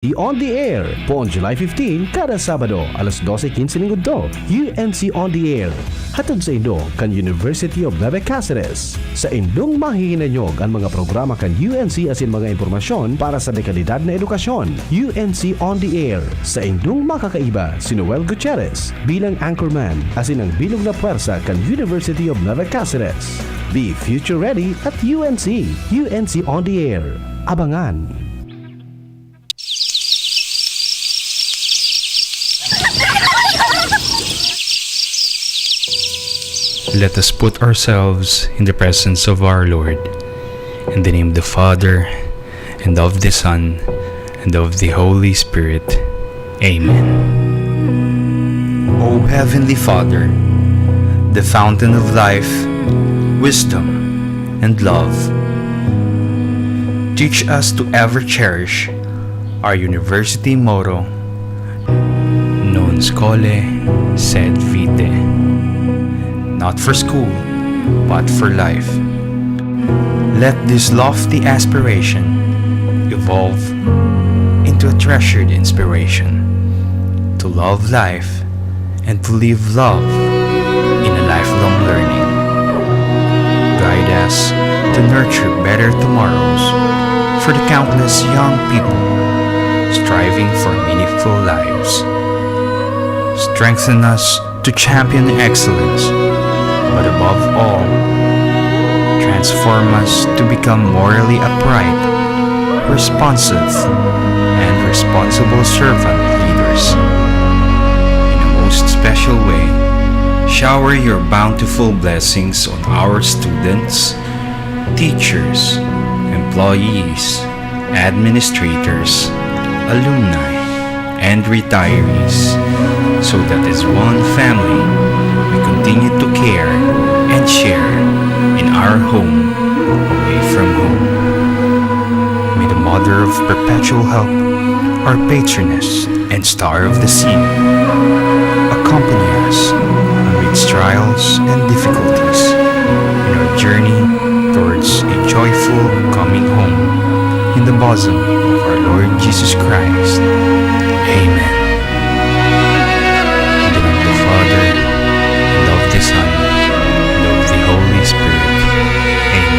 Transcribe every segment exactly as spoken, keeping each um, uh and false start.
On the Air, poon July fifteen, kada Sabado, alas dose quince ning udto. U N C On the Air, hatod saindo kan University of Nueva Cáceres. Saindong mahihinanyog an mga programa kan U N C asin mga impormasyon para sa dekalidad na edukasyon. U N C On the Air, saindong makakaiba si Noel Gutierrez bilang anchorman asin ang bilog na pwersa kan University of Nueva Cáceres. Be future ready at U N C. U N C On the Air. Abangan! Let us put ourselves in the presence of our Lord. In the name of the Father, and of the Son, and of the Holy Spirit. Amen. O Heavenly Father, the fountain of life, wisdom, and love, teach us to ever cherish our university motto, Non scolae, sed vitae. Not for school, but for life. Let this lofty aspiration evolve into a treasured inspiration to love life and to live love in a lifelong learning. Guide us to nurture better tomorrows for the countless young people striving for meaningful lives. Strengthen us to champion excellence, but above all, transform us to become morally upright, responsive, and responsible servant leaders. In a most special way, shower your bountiful blessings on our students, teachers, employees, administrators, alumni, and retirees, so that as one family, we continue to care and share in our home, away from home. May the Mother of Perpetual Help, our patroness and Star of the Sea, accompany us amidst trials and difficulties in our journey towards a joyful coming home in the bosom of our Lord Jesus Christ. Amen. In the name of the Father, and of the Son, and of the Holy Spirit. Amen.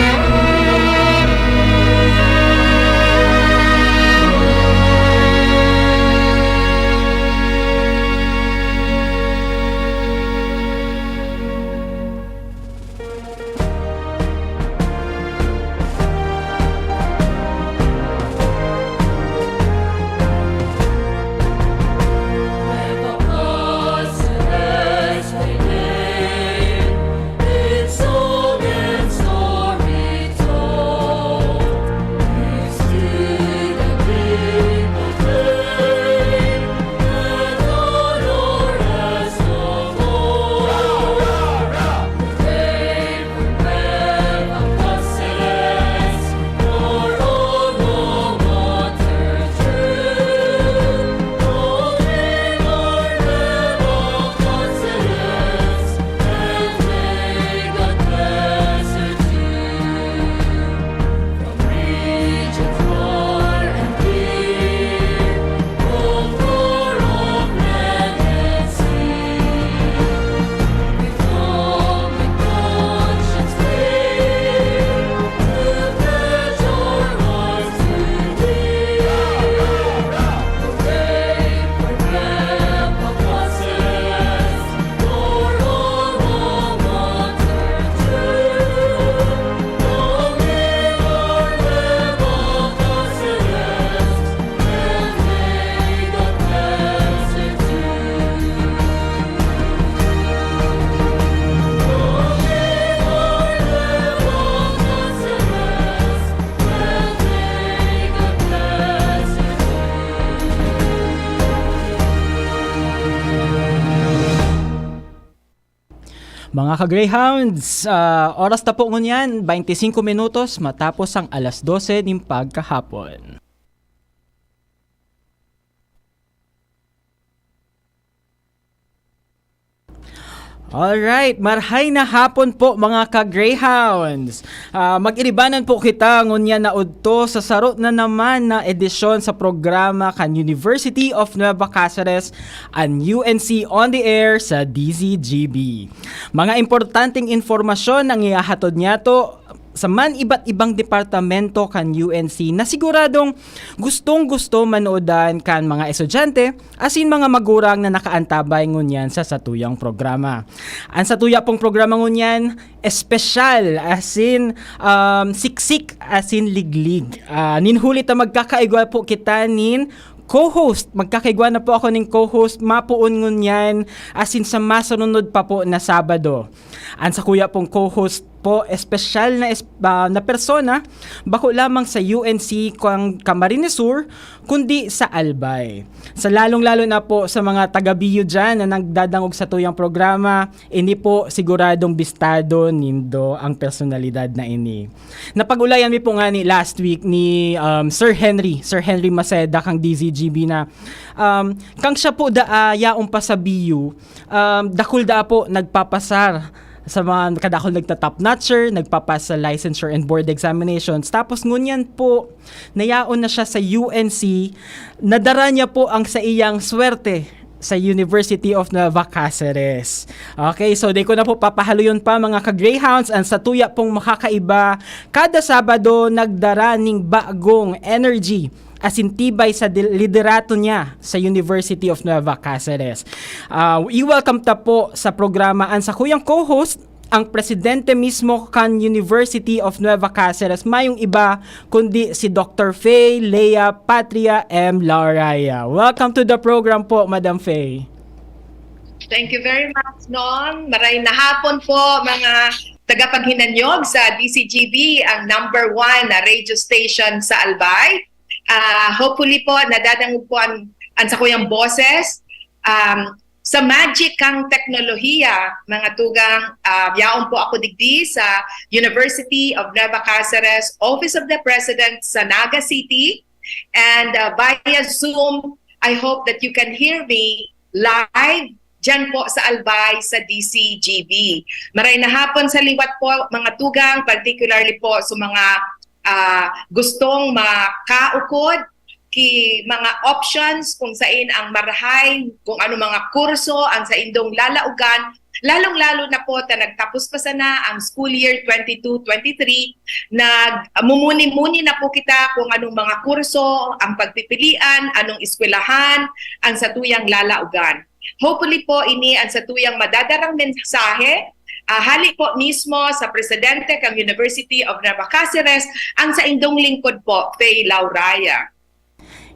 Mga ka-Greyhounds, ah, oras na po ngunyan, twenty-five minutos matapos ang alas dose nin pagkahapon. Alright, marhay na hapon po, mga ka-Greyhounds. Ah, mag-iribanan po kita ngunyan na udto sa saro na naman na edisyon sa programa kan University of Nueva Cáceres, an U N C on the Air sa D Z G B. Mga importanteng impormasyon ang ihahatod niyato sa man iba't ibang departamento kan U N C na siguradong gustong-gusto manodan kan mga estudyante asin mga magurang na nakaantabay ngunyan sa satuyang programa. An satuya pong programa ngunyan, espesyal, asin, um, siksik, asin liglig. Ah, nin huli ta magkakaigwa po kita nin co-host. Magkakaigwa na po ako nin co-host mapoon ngunyan, asin sa masunod pa po na Sabado. An sakuya pong co-host po, espesyal na es-, ah, na persona, bako lamang sa U N C kan Camarines Sur, kundi sa Albay. Sa lalong-lalo na po sa mga taga-Bio diyan na nagdadangog satuyang programa, ini po siguradong bistado nindo ang personalidad na ini. Napag-ulayan mi po ngani last week ni, um, Sir Henry, Sir Henry Maceda kang D Z G B na, um, kang siya po da, ah, yaon pa sa Bio, um, dakul daa po nagpapasar sa mga kadakul nagta-top notcher, nagpapas sa licensure and board examinations. Tapos ngunyan po, nayaon na siya sa U N C, nadara niya po ang saiyang swerte sa University of Nueva Cáceres. Okay, so di ko na po papahaloyon pa, mga ka-Greyhounds, ang satuya pong makakaiba, kada Sabado nagdara ning bagong energy asin tibay sa dil-, liderato niya sa University of Nueva Cáceres. Ah, i-welcome ta po sa programa an sakuyang co-host, ang presidente mismo kan University of Nueva Cáceres, mayong iba kundi si Doctor Faye Lea Patria M. Lauraya. Welcome to the program po, Madam Faye. Thank you very much, Nong. Maray na hapon po, mga tagapaghinanyog sa D Z G B, ang number one na radio station sa Albay. Ah, hopefully po, nadadangog po ang, ang sakuyang boses. Um, sa magic kang teknolohiya, mga tugang, ah, yaon po ako digdi sa University of Nueva Cáceres, Office of the President sa Naga City. And, ah, via Zoom, I hope that you can hear me live dyan po sa Albay, sa D Z G B. Maray na hapon sa liwat po, mga tugang, particularly po sa mga, ah, gustong makaukod ki mga options kung sain ang marahay, kung ano mga kurso ang saindong lalaugan, lalong-lalo na po ta nagtapos pa sana ang school year twenty-two twenty-three, nagmumuni-muni na po kita kung anong mga kurso ang pagpipilian, anong eskwelahan ang satuyang lalaugan. Hopefully po, ini ang satuyang madadarang mensahe, ah, hali po mismo sa presidente kang University of Nueva Cáceres, ang saindong lingkod po, Faye Lauraya.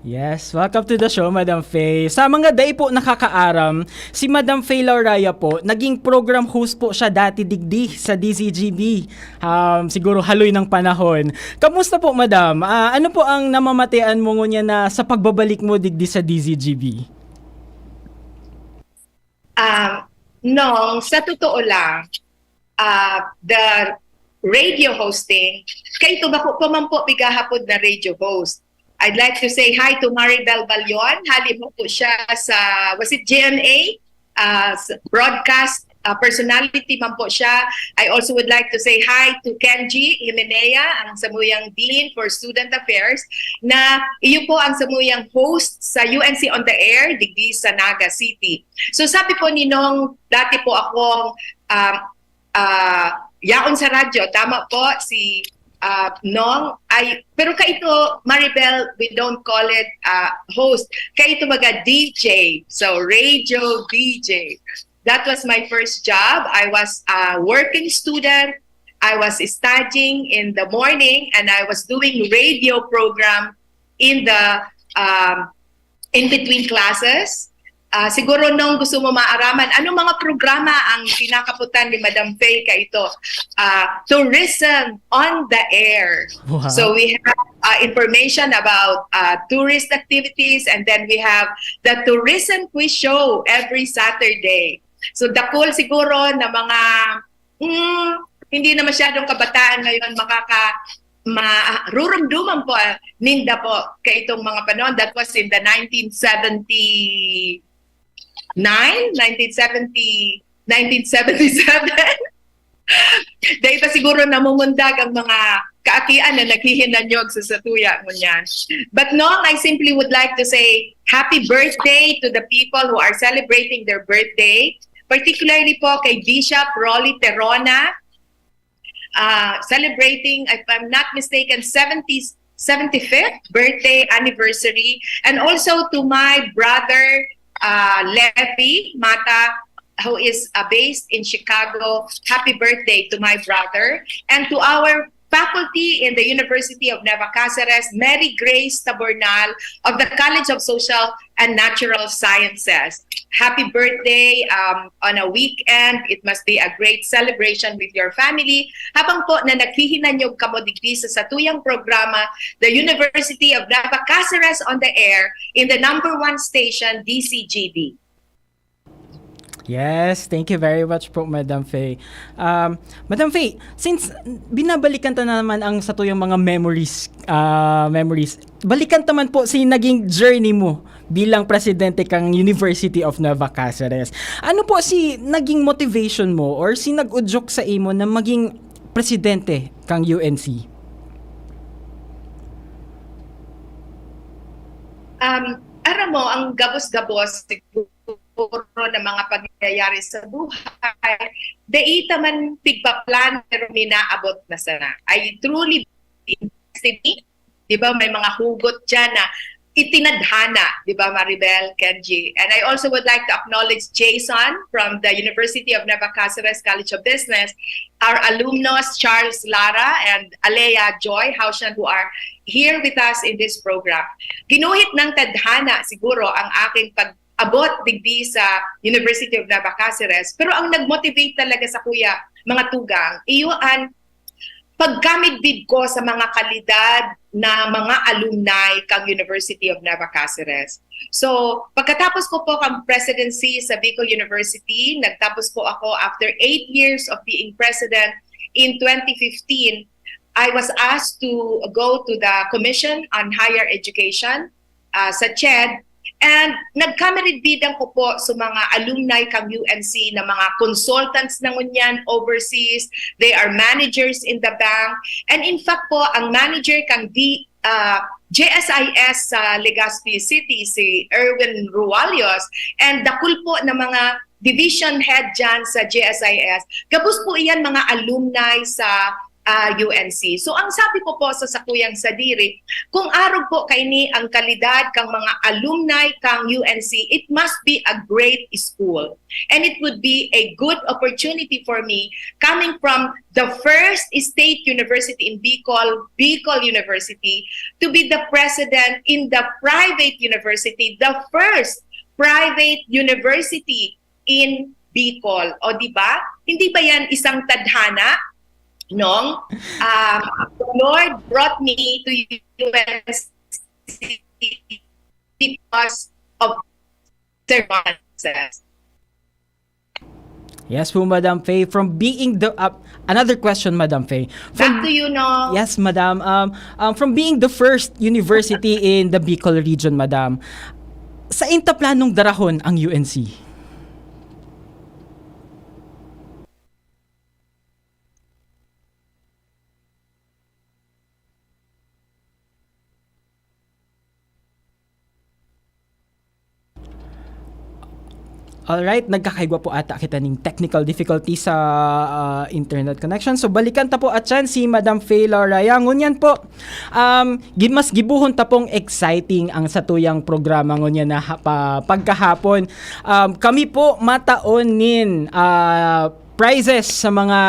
Yes, welcome to the show, Madam Faye. Sa mga dai po nakakaaram, si Madam Faye Lauraya po, naging program host po siya dati digdi sa D Z G B. Um, siguro haloy ng panahon. Kamusta po, Madam? Ah, ano po ang namamatean mo ngunyan na sa pagbabalik mo digdi sa D Z G B? Ah, Nong, sa totoo lang, ah, the radio hosting, kaito bako pa man po pigahapod na radio host. I'd like to say hi to Maribel Balion. Hali mo po siya sa, was it G M A? Ah, s-, broadcast, ah, personality man po siya. I also would like to say hi to Kenji Himenea, ang samuyang Dean for Student Affairs, na iyo po ang samuyang host sa U N C On the Air, digdi sa Naga City. So sabi po ni Nong, dati po akong, um, ah, yaon sa radyo. Tama po, si, ah, Nong. Ay, pero kaito, Maribel, we don't call it, ah, host. Kaito mga D J. So, radio D J. That was my first job. I was a working student. I was studying in the morning and I was doing radio program in the, um, in between classes. Ah, siguro, Nong, gusto mo maaraman, anong mga programa ang kinakaputan ni Madam Faye kaito? Ah, Tourism on the Air. Wow. So we have, ah, information about, ah, tourist activities, and then we have the Tourism Quiz Show every Saturday. So dakul siguro na mga, mm, hindi na masyadong kabataan ngayon makaka-, marurumduman po, ah, ninda po kaitong mga panahon. That was in the nineteen seventy-nine, nineteen seventy, nineteen seventy-seven. Dahil pa siguro namumundag ang mga kaakian na naghihinanyog sa satuya ngunyan. But no, I simply would like to say happy birthday to the people who are celebrating their birthday, particularly po kay Bishop Rolly Terona, uh, celebrating, if I'm not mistaken, seventy, seventy-fifth birthday anniversary. And also to my brother, uh, Levi Mata, who is, uh, based in Chicago. Happy birthday to my brother. And to our faculty in the University of Nueva Cáceres, Mary Grace Tabornal of the College of Social and Natural Sciences. Happy birthday, um, on a weekend. It must be a great celebration with your family. Habang po na naghihinanyog kamo digdi sa satuyang programa, The University of Nueva Cáceres on the Air, in the number one station, D C G D. Yes, thank you very much po, Madam Faye. Um, Madam Faye, since binabalikan ta naman ang satuyang mga memories, ah, memories, balikan ta man po si naging journey mo bilang presidente kang University of Nueva Cáceres. Ano po si naging motivation mo or si nag-udyok sa imo na maging presidente kang U N C? Um, aram mo, ang gabos-gabos siguro ng mga pangyayari sa buhay, dai ta man pigpaplano pero minaabot na sana. I truly believe in destiny. Di ba, may mga hugot dyan na itinadhana, di ba, Maribel, Kenji? And I also would like to acknowledge Jason from the University of Nueva Cáceres College of Business, our alumnus, Charles Lara and Alea Joy Haushan, who are here with us in this program. Ginuhit ng tadhana siguro ang aking pag-abot digdi sa University of Nueva Cáceres. Pero ang nag-motivate talaga sa kuya, mga tugang, iyo an pagkamidbid ko sa mga kalidad na mga alumni kang University of Nueva Cáceres. So, pagkatapos ko po kang presidency sa Bicol University, nagtapos po ako after eight years of being president in twenty fifteen. I was asked to go to the Commission on Higher Education, ah, sa CHED, and nagkamiridbidan ko po sa mga alumni kang U N C na mga consultants na ngunyan overseas, they are managers in the bank, and in fact po, ang manager kang D, ah, J S I S sa Legazpi City, si Erwin Rualios, and dakul po na mga division head dyan sa J S I S. Gabos po iyan mga alumni sa, ah, U N C. So, ang sabi ko po sa sakuyang sadiri, kung arog po kaini ang kalidad kang mga alumni kang U N C, it must be a great school. And it would be a good opportunity for me, coming from the first state university in Bicol, Bicol University, to be the president in the private university, the first private university in Bicol. O, di ba? Hindi ba yan isang tadhana? Nong, um, the Lord brought me to U N C because of circumstances. Yes po, Madam Faye. From being the, uh, another question, Madam Faye. From, Back to you, no? Yes, Madam. Um, um, from being the first university in the Bicol region, Madam, sain ta planong darahon ang U N C? Alright, nagkakaigwa po ata kita ning technical difficulty sa, ah, internet connection. So, balikan ta po at yan si Madam Faye Lauraya. Ngunyan po, um, gi-, mas gibohon ta pong exciting ang satuyang programa ngunyan na ha-, pa-, pagkahapon. Um, kami po mataon nin, ah, prizes sa mga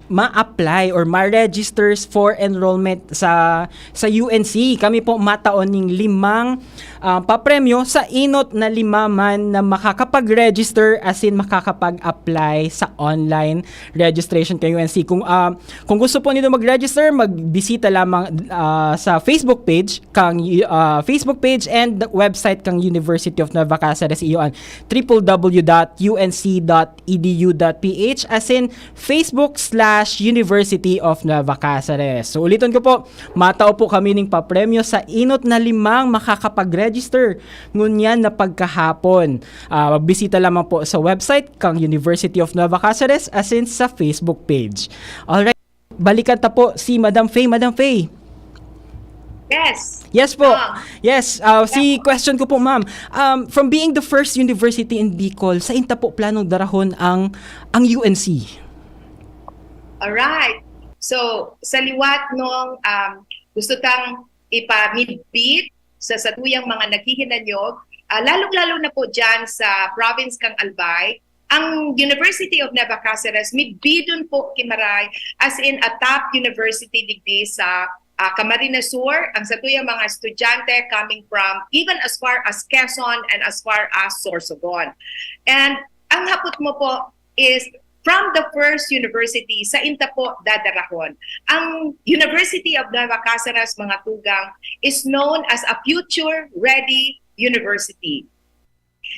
ma-apply or ma-registers for enrollment sa, sa U N C. Kami po mataon ning limang, ah, papremyo sa enot na lima man na makakapag-register, as in makakapag-apply sa online registration kay U N C. Kung, ah, kung gusto po nindo mag-register, magbisita lamang, ah, sa Facebook page kang, ah, Facebook page and website kang University of Nueva Cáceres, iyo an triple W dot U N C dot E D U dot P H, as in Facebook slash slash University of Nueva Caceres. So, uliton ko po, matao po kami ning papremyo sa inot na limang makakapag-register ngunyan na pagkahapon. Ah, magbisita lamang po sa website kang University of Nueva Caceres, asin sa Facebook page. Alright, balikan ta po si Madam Faye. Madam Faye. Yes. Yes po. Ah. Yes, uh, si question ko po, ma'am. Um, from being the first university in Bicol, sain ta po planong darahon ang ang U N C? Alright. So, sa liwat nung um, gusto tang ipamidbid sa satuyang mga naghihinanyog, ah, lalong-lalo na po dyan sa province kang Albay, ang University of Nueva Caceres, midbidon po ki Maray, as in a top university digdi sa ah, Camarines Sur, ang satuyang mga estudyante coming from even as far as Quezon and as far as Sorsogon. And ang hapot mo po is, from the first university, sain ta po dadarahon? Ang University of Nueva Caceres, mga tugang, is known as a future-ready university.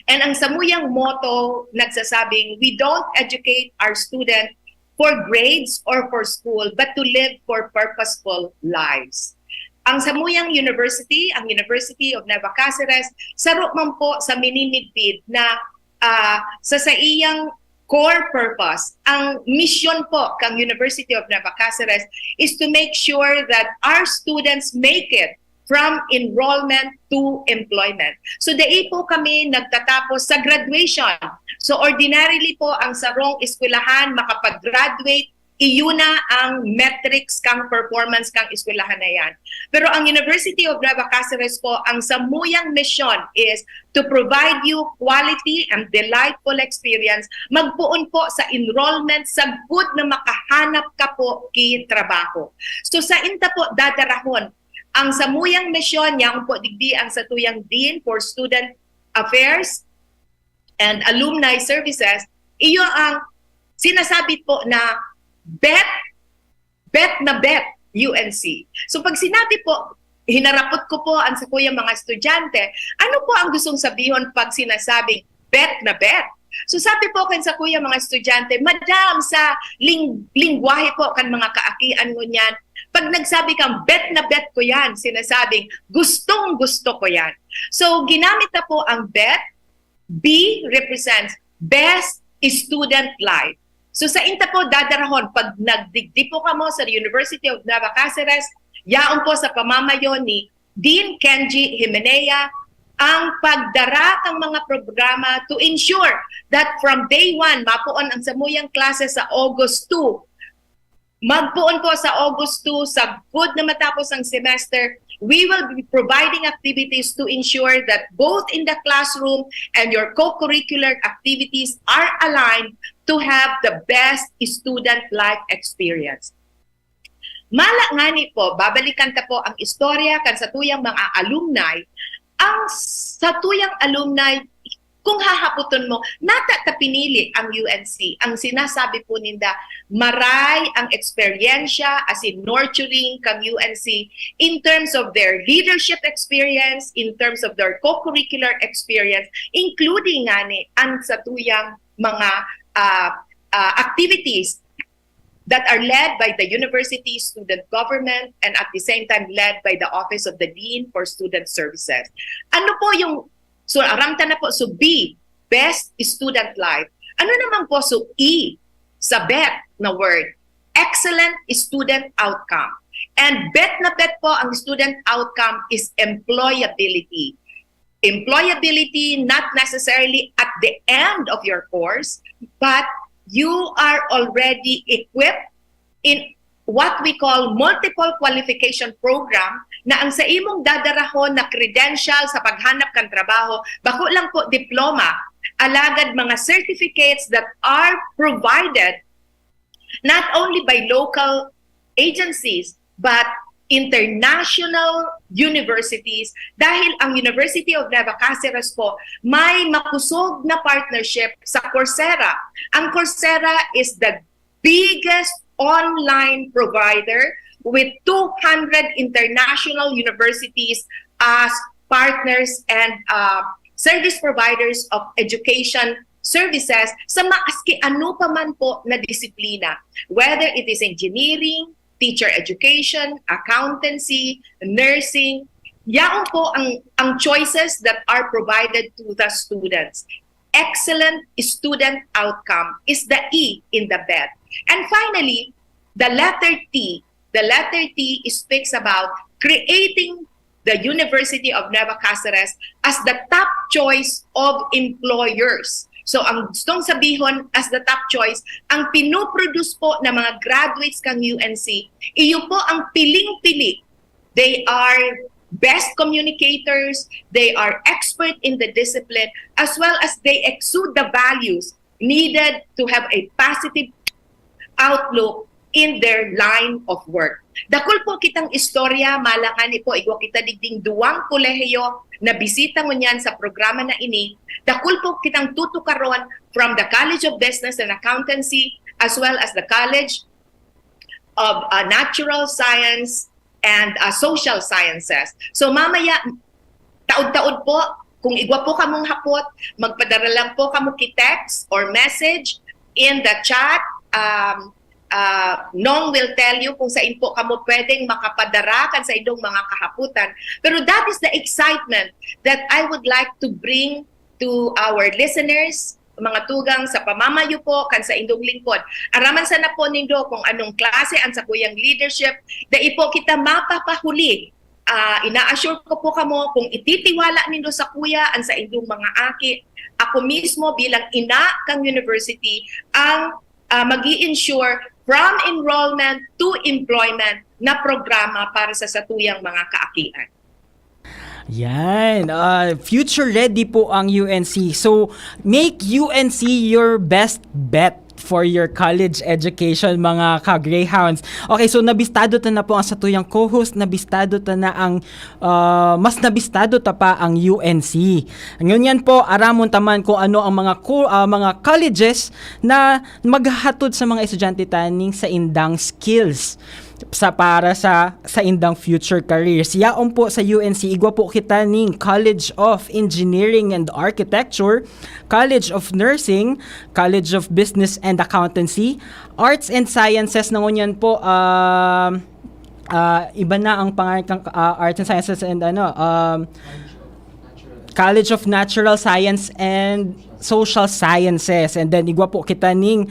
And ang samuyang motto nagsasabing, "We don't educate our student for grades or for school, but to live for purposeful lives." Ang samuyang university, ang University of Nueva Caceres, saro man po sa minimidbid na ah, sa saiyang core purpose, ang misyon po kang University of Nueva Caceres is to make sure that our students make it from enrollment to employment. So, dai po kami nagtatapos sa graduation. So, ordinarily po, ang sarong eskwelahan makapag-graduate, iyo na ang metrics kang performance kang eskwelahan na yan. Pero ang University of Nueva Caceres po, ang samuyang misyon is to provide you quality and delightful experience. Magpoon po sa enrollment, sagkod na makahanap ka po ki trabaho. So, sain ta po dadarahon ang samuyang misyon? Yaon po digdi ang satuyang Dean for Student Affairs and Alumni Services. Iyo ang sinasabi po na bet, bet na bet, U N C. So, pag sinabi po, hinarapot ko po ang sakuyang mga estudyante, ano po ang gustong sabihon pag sinasabing bet na bet? So, sabi po kan sakuyang mga estudyante, "Madam, sa ling-, lingwahe po kan mga kaakian ngunyan, pag nagsabi kang bet na bet ko yan, sinasabing gustong gusto ko yan." So, ginamit na po ang bet. B represents best student life. So, sain ta po dadarahon? Pag nagdigdi po kamo sa University of Nueva Caceres, yaon po sa pamamayo ni Dean Kenji Himenea ang pagdara kan mga programa to ensure that from day one, mapoon ang samuyang klase sa August two, magpoon po sa August two, sagkod na matapos ang semester, we will be providing activities to ensure that both in the classroom and your co-curricular activities are aligned to have the best student life experience. Mala ngani po, babalikan ta po ang istorya kan satuyang mga alumni. Ang satuyang alumni, kung hahapoton mo, nata ta pinili ang U N C. Ang sinasabi po ninda, maray ang eksperyensya, as in nurturing kang U N C in terms of their leadership experience, in terms of their co-curricular experience, including ngani ang satuyang mga ah, ah, activities that are led by the university student government and at the same time led by the Office of the Dean for Student Services. Ano po yung, so aram ta na po, so B, best student life. Ano naman po, so E, sa bet na word, excellent student outcome. And bet na bet po ang student outcome is employability. Employability not necessarily at the end of your course, but you are already equipped in what we call multiple qualification program, na ang sa imong dadarahon na credential sa paghanap kan trabaho, bako lang po diploma, alagad mga certificates that are provided not only by local agencies but international universities, dahil ang University of Nueva Caceres po may makusog na partnership sa Coursera. Ang Coursera is the biggest online provider with two hundred international universities as partners and uh, service providers of education services sa maski ano pa man po na disiplina, whether it is engineering, teacher education, accountancy, nursing. Yaon po ang, ang choices that are provided to the students. Excellent student outcome is the E in the BET. And finally, the letter T. The letter T speaks about creating the University of Nueva Cáceres as the top choice of employers. So, ang gustong sabihon, as the top choice, ang pinoproduce po ng mga graduates kang U N C, iyo po ang piling-pili. They are best communicators, they are expert in the discipline, as well as they exude the values needed to have a positive outlook in their line of work. Dakul po kitang istorya, malangan ni po, igwa kita digding duwang kolehiyo na bisita ngunyan sa programa na ini. Dakul po kitang tutukaron from the College of Business and Accountancy as well as the College of uh, Natural Science and uh, Social Sciences. So mamaya, taod-taod po, kung igwa po kamong hapot, magpadara lang po kamo ki text or message in the chat. Um, uh, Nong will tell you kung saan po kamo pwedeng makapadara kan sa indong mga kahaputan. Pero that is the excitement that I would like to bring to our listeners, mga tugang sa pamamayo po kan sa indong lingkod. Araman sana po nindo kung anong klase ang sakuyang leadership, dai po kita mapapahuli. Ah, ina-assure ko po kamo, kung ititiwala nindo sa kuya ang sa indong mga aki, ako mismo bilang ina kang university ang ah, mag-i-ensure from enrollment to employment na programa para sa satuyang mga kaakian. Yan. Uh, future ready po ang U N C. So, make U N C your best bet for your college education, mga ka-Greyhounds. Okay, so nabistado ta na po ang satuyang co-host, nabistado ta na ang uh, mas nabistado ta pa ang U N C. Ngunyan po, aramon ta man kung ano ang mga co- uh, mga colleges na maghahatod sa mga estudyante ta ning saindang skills sa para sa saindang future careers. Yaon po sa U N C, igwa po kita ning College of Engineering and Architecture, College of Nursing, College of Business and Accountancy, Arts and Sciences na ngunyan po, um, ah, iba na ang pangalan kang ah, Arts and Sciences and ano, um, College of Natural Science and Social Sciences. And then igwa po kita ning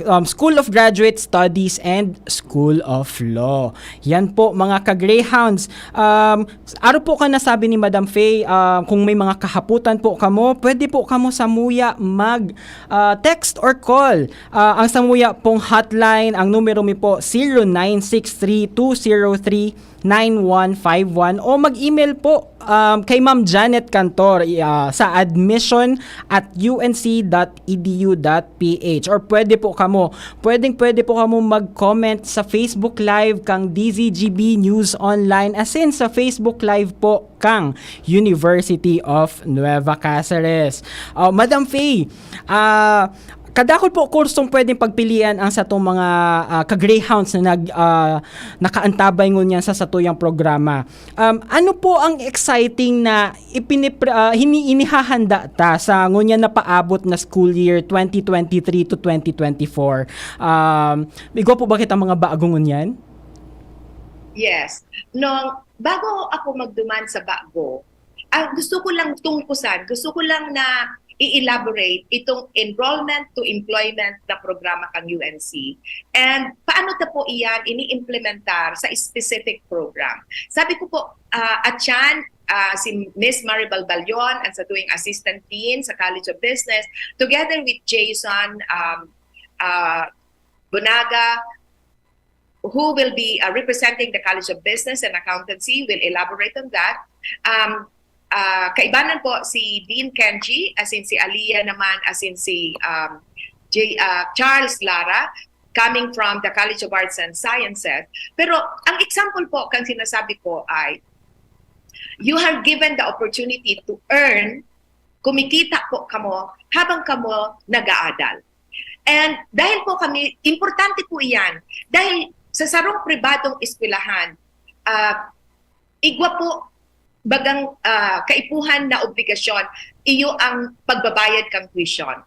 um, School of Graduate Studies and School of Law. Yan po, mga ka-Greyhounds. Um, aro po kan nasabi ni Madam Faye, um, kung may mga kahaputan po kamo, pwede po kamo samuya mag ah, text or call. Ah, ang samuya pong hotline, ang numero mi po, zero nine six three two zero three nine one five one, o mag-email po um, kay Ma'am Janet Cantor ah, sa admission at U N C dot E D U dot P H, or pwede po kamo, pwedeng pwede po kamo mag-comment sa Facebook Live kang D Z G B News Online, as in sa Facebook Live po kang University of Nueva Cáceres. Oh, Madam Faye, ah, kadakul po kursong pwedeng pagpilian ang satong mga ah, ka-greyhounds na nag ah, nakaantabay ngunyan sa satuyang programa. Um, ano po ang exciting na ipinipre, ah, hini, inihahanda ta sa ngunyan na paabot na school year twenty twenty-three to twenty twenty-four? Um, igwa po ba kita mga bago ngunyan? Yes. No, bago ako magduman sa bago, ah, gusto ko lang tungkusan, gusto ko lang na i-elaborate itong enrollment to employment na programa kang U N C. And paano ta po iyan ini-implementar sa specific program? Sabi ko po, ah, atyan, ah, si Miss Maribel Balion, ang sa tuwing Assistant Dean sa College of Business, together with Jason um, ah, Bonaga, who will be uh, representing the College of Business and Accountancy, will elaborate on that. Um, uh, kaibanan po si Dean Kenji, as in si Aliyah naman, as in si um, J, uh, Charles Lara, coming from the College of Arts and Sciences. Pero ang example po, kang sinasabi ko ay, you are given the opportunity to earn, kumikita po kamo habang kamo nag-aadal. And dahil po kami, importante po iyan, dahil sa sarong pribadong eskwelahan, ah, igwa po bagang ah, kaipuhan na obligasyon, iyo ang pagbabayad kang tuition.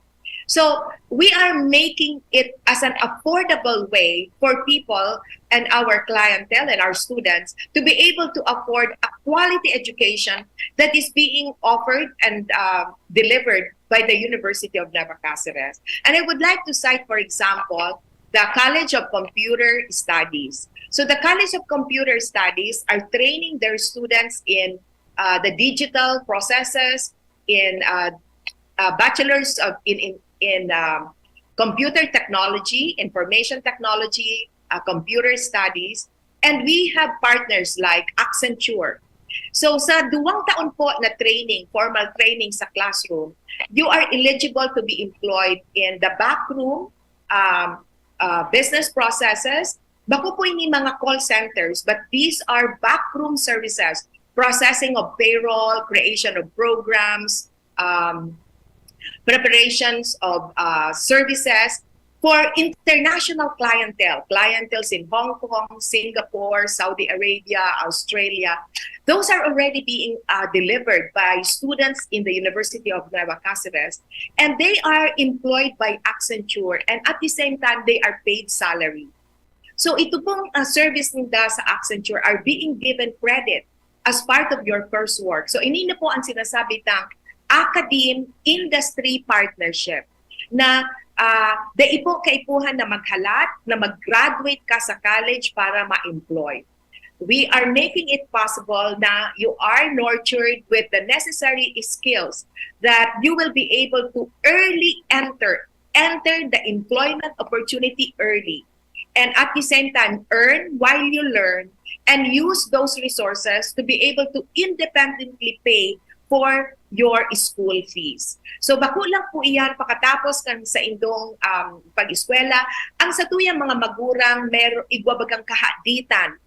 So we are making it as an affordable way for people and our clientele and our students to be able to afford a quality education that is being offered and uh, delivered by the University of Nueva Cáceres. And I would like to cite, for example, the College of Computer Studies. So the College of Computer Studies are training their students in uh, the digital processes, in uh, uh, bachelor's of in in, in um, computer technology, information technology, uh, computer studies, and we have partners like Accenture. So sa duwang taon po na training, formal training sa classroom, you are eligible to be employed in the backroom um, uh, business processes. Bako po ini mga call centers, but these are backroom services, processing of payroll, creation of programs, um, preparations of uh, services for international clientele, clientele in Hong Kong, Singapore, Saudi Arabia, Australia. Those are already being uh, delivered by students in the University of Nueva Cáceres, and they are employed by Accenture, and at the same time, they are paid salary. So ito pong uh, service ninda sa Accenture are being given credit as part of your coursework. So ini na po ang sinasabi tang academe industry partnership na uh, dai po kaipuhan na maghalat, na mag-graduate ka sa college para ma-employ. We are making it possible na you are nurtured with the necessary skills that you will be able to early enter enter the employment opportunity early, and at the same time earn while you learn, and use those resources to be able to independently pay for your school fees. So bako lang po iyan pakatapos kan sa indong um, pag-eskwela, ang satuyang mga magurang meron igwa bagang kahaditan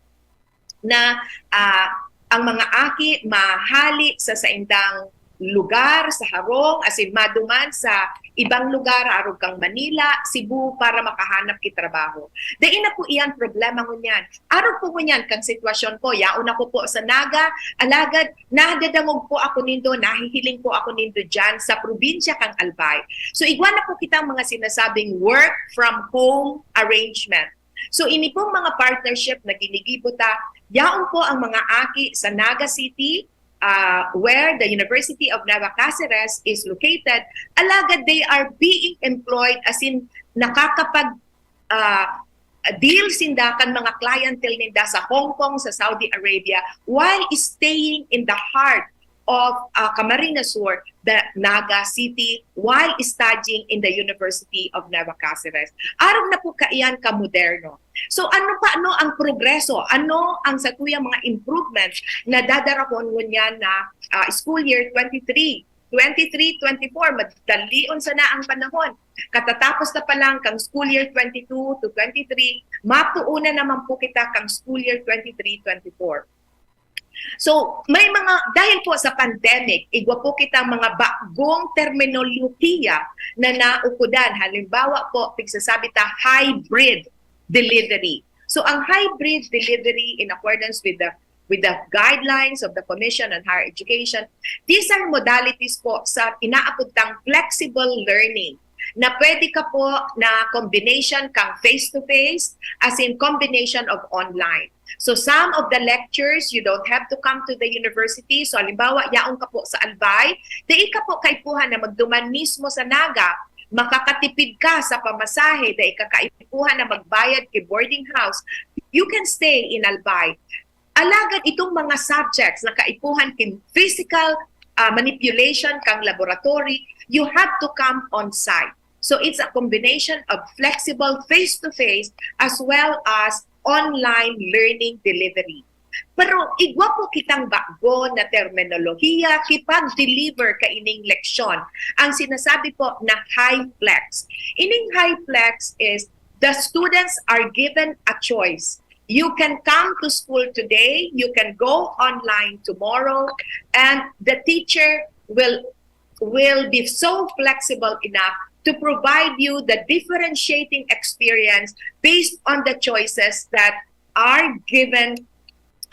na uh, ang mga aki mahali sa saindang lugar, sa harong, asin maduman sa ibang lugar, arog kang Manila, Cebu, para makahanap ki trabaho. Dai na po iyan problema ngunyan. Arog po ngunyan kang sitwasyon ko, yaon ako po sa Naga, alagad nadadangog po ako nindo, nahihiling po ako nindo dyan sa probinsya kang Albay. So igwa na po kitang mga sinasabing work from home arrangement. So ini pong mga partnership na ginigibo ta, yaon po ang mga aki sa Naga City, uh, where the University of Nueva Cáceres is located, alagad they are being employed, as in nakakapag uh, deal sinda kan mga clientele ninda sa Hong Kong, sa Saudi Arabia, while staying in the heart of uh, Camarines Sur, the Naga City, while studying in the University of Nueva Cáceres. Arog na po kaiyan ka moderno. So ano pa ano ang progreso? Ano ang satuyang mga improvements na dadarahon ngunyan na uh, school year twenty-three, twenty-three, twenty-four, madalion sana ang panahon. Katatapos na pa lang kang school year twenty-two to twenty-three, mapuuna naman po kita kang school year twenty-three twenty-four. So, may mga, dahil po sa pandemic, igwa po kita mga bagong terminolohiya na naukudan. Halimbawa po, pigsasabi ta hybrid delivery. So, ang hybrid delivery in accordance with the with the guidelines of the Commission on Higher Education, these are modalities po sa inaapod tang flexible learning na pwede ka po na combination kang face-to-face, as in combination of online. So some of the lectures, you don't have to come to the university. So halimbawa, yaon ka po sa Albay, dai ka po kaipuhan na magduman mismo sa Naga, makakatipid ka sa pamasahe, dai ka kaipuhan na magbayad ki boarding house. You can stay in Albay. Alagad itong mga subjects na kaipuhan kin physical uh, manipulation kang laboratory, you have to come on site. So it's a combination of flexible face-to-face as well as online learning delivery. Pero igwa po kitang bago na terminolohiya kipag-deliver kaining leksyon. Ang sinasabi po na high flex. Ining high flex is the students are given a choice. You can come to school today, you can go online tomorrow, and the teacher will will be so flexible enough to provide you the differentiating experience based on the choices that are given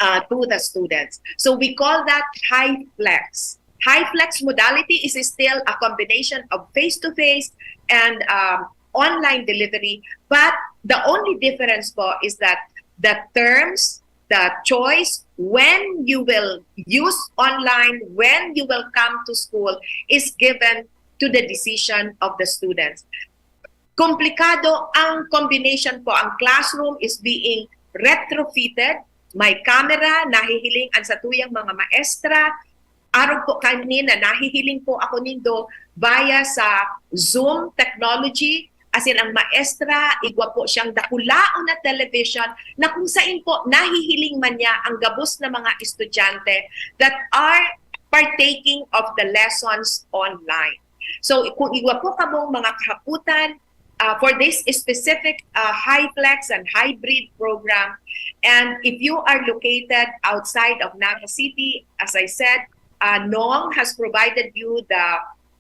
uh, to the students. So we call that high flex. HyFlex modality is still a combination of face-to-face and, um, online delivery, but the only difference po is that the terms, the choice, when you will use online, when you will come to school, is given to the decision of the students. Komplikado ang combination po. Ang classroom is being retrofitted. May camera, nahihiling ang satuyang mga maestra. Arog po kanina, nahihiling po ako nindo via sa Zoom technology. As in, ang maestra, igwa po siyang dakulaon na television na kung sain po nahihiling man niya ang gabos na mga estudyante that are partaking of the lessons online. So, kung igwa po kamong mga kahaputan, uh, for this specific, uh, HyFlex and hybrid program, and if you are located outside of Naga City, as I said, uh, Nong has provided you the,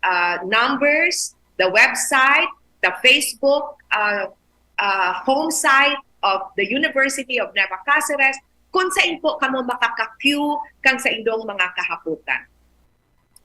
uh, numbers, the website, the Facebook, uh, uh, home site of the University of Nueva Cáceres, kung sain po kamo makaka-queue kan saindong mga kahaputan.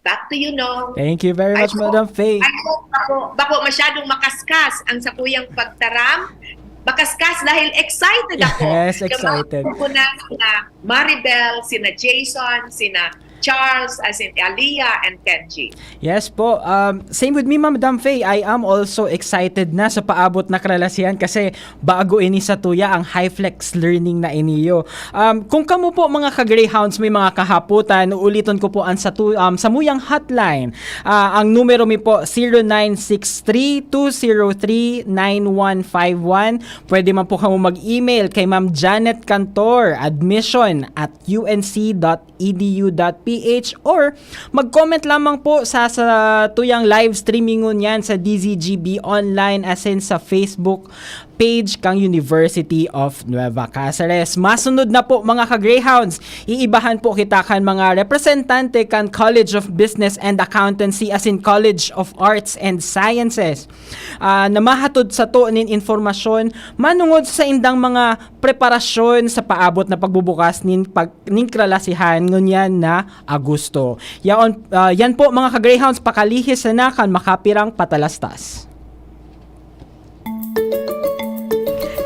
Back to you, Nong. Thank you very I much, hope- Madam Faye. I hope bako, bako masyadong makaskas ang sakuyang pagtaram. Makaskas dahil excited ako. Yes, Kaya excited. Ko na sina Maribel, sina Jason, sina Charles, as in Aliyah and Kenji. Yes po. Um, same with me, Madam Faye. I am also excited na sa paabot na kalalasihan kasi bago ini sa tuya ang HyFlex learning na iniyo. Um, kung kamo po, mga ka-Greyhounds, may mga kahaputan, uuliton ko po ang satu-, um, samuyang hotline. Ah, ang numero mi po, zero nine six three two zero three nine one five one. Pwede man po kamo mag-email kay Ma'am Janet Cantor, admission at U N C dot E D U dot P H, or mag-comment lamang po sa, sa tuyang live streaming ngunyan sa D Z G B online, as in sa Facebook page kang University of Nueva Cáceres. Masunod na po, mga ka-Greyhounds, iibahan po kita kan mga representante kan College of Business and Accountancy, as in College of Arts and Sciences, ah, na mahatod sato nin informasyon manungod sa indang mga preparasyon sa paabot na pagbubukas nin pag-, nin kalalasihan ngunyan na Agosto. Yaon, ah, yan po, mga ka-Greyhounds, pakalihis sana kan makapirang patalastas.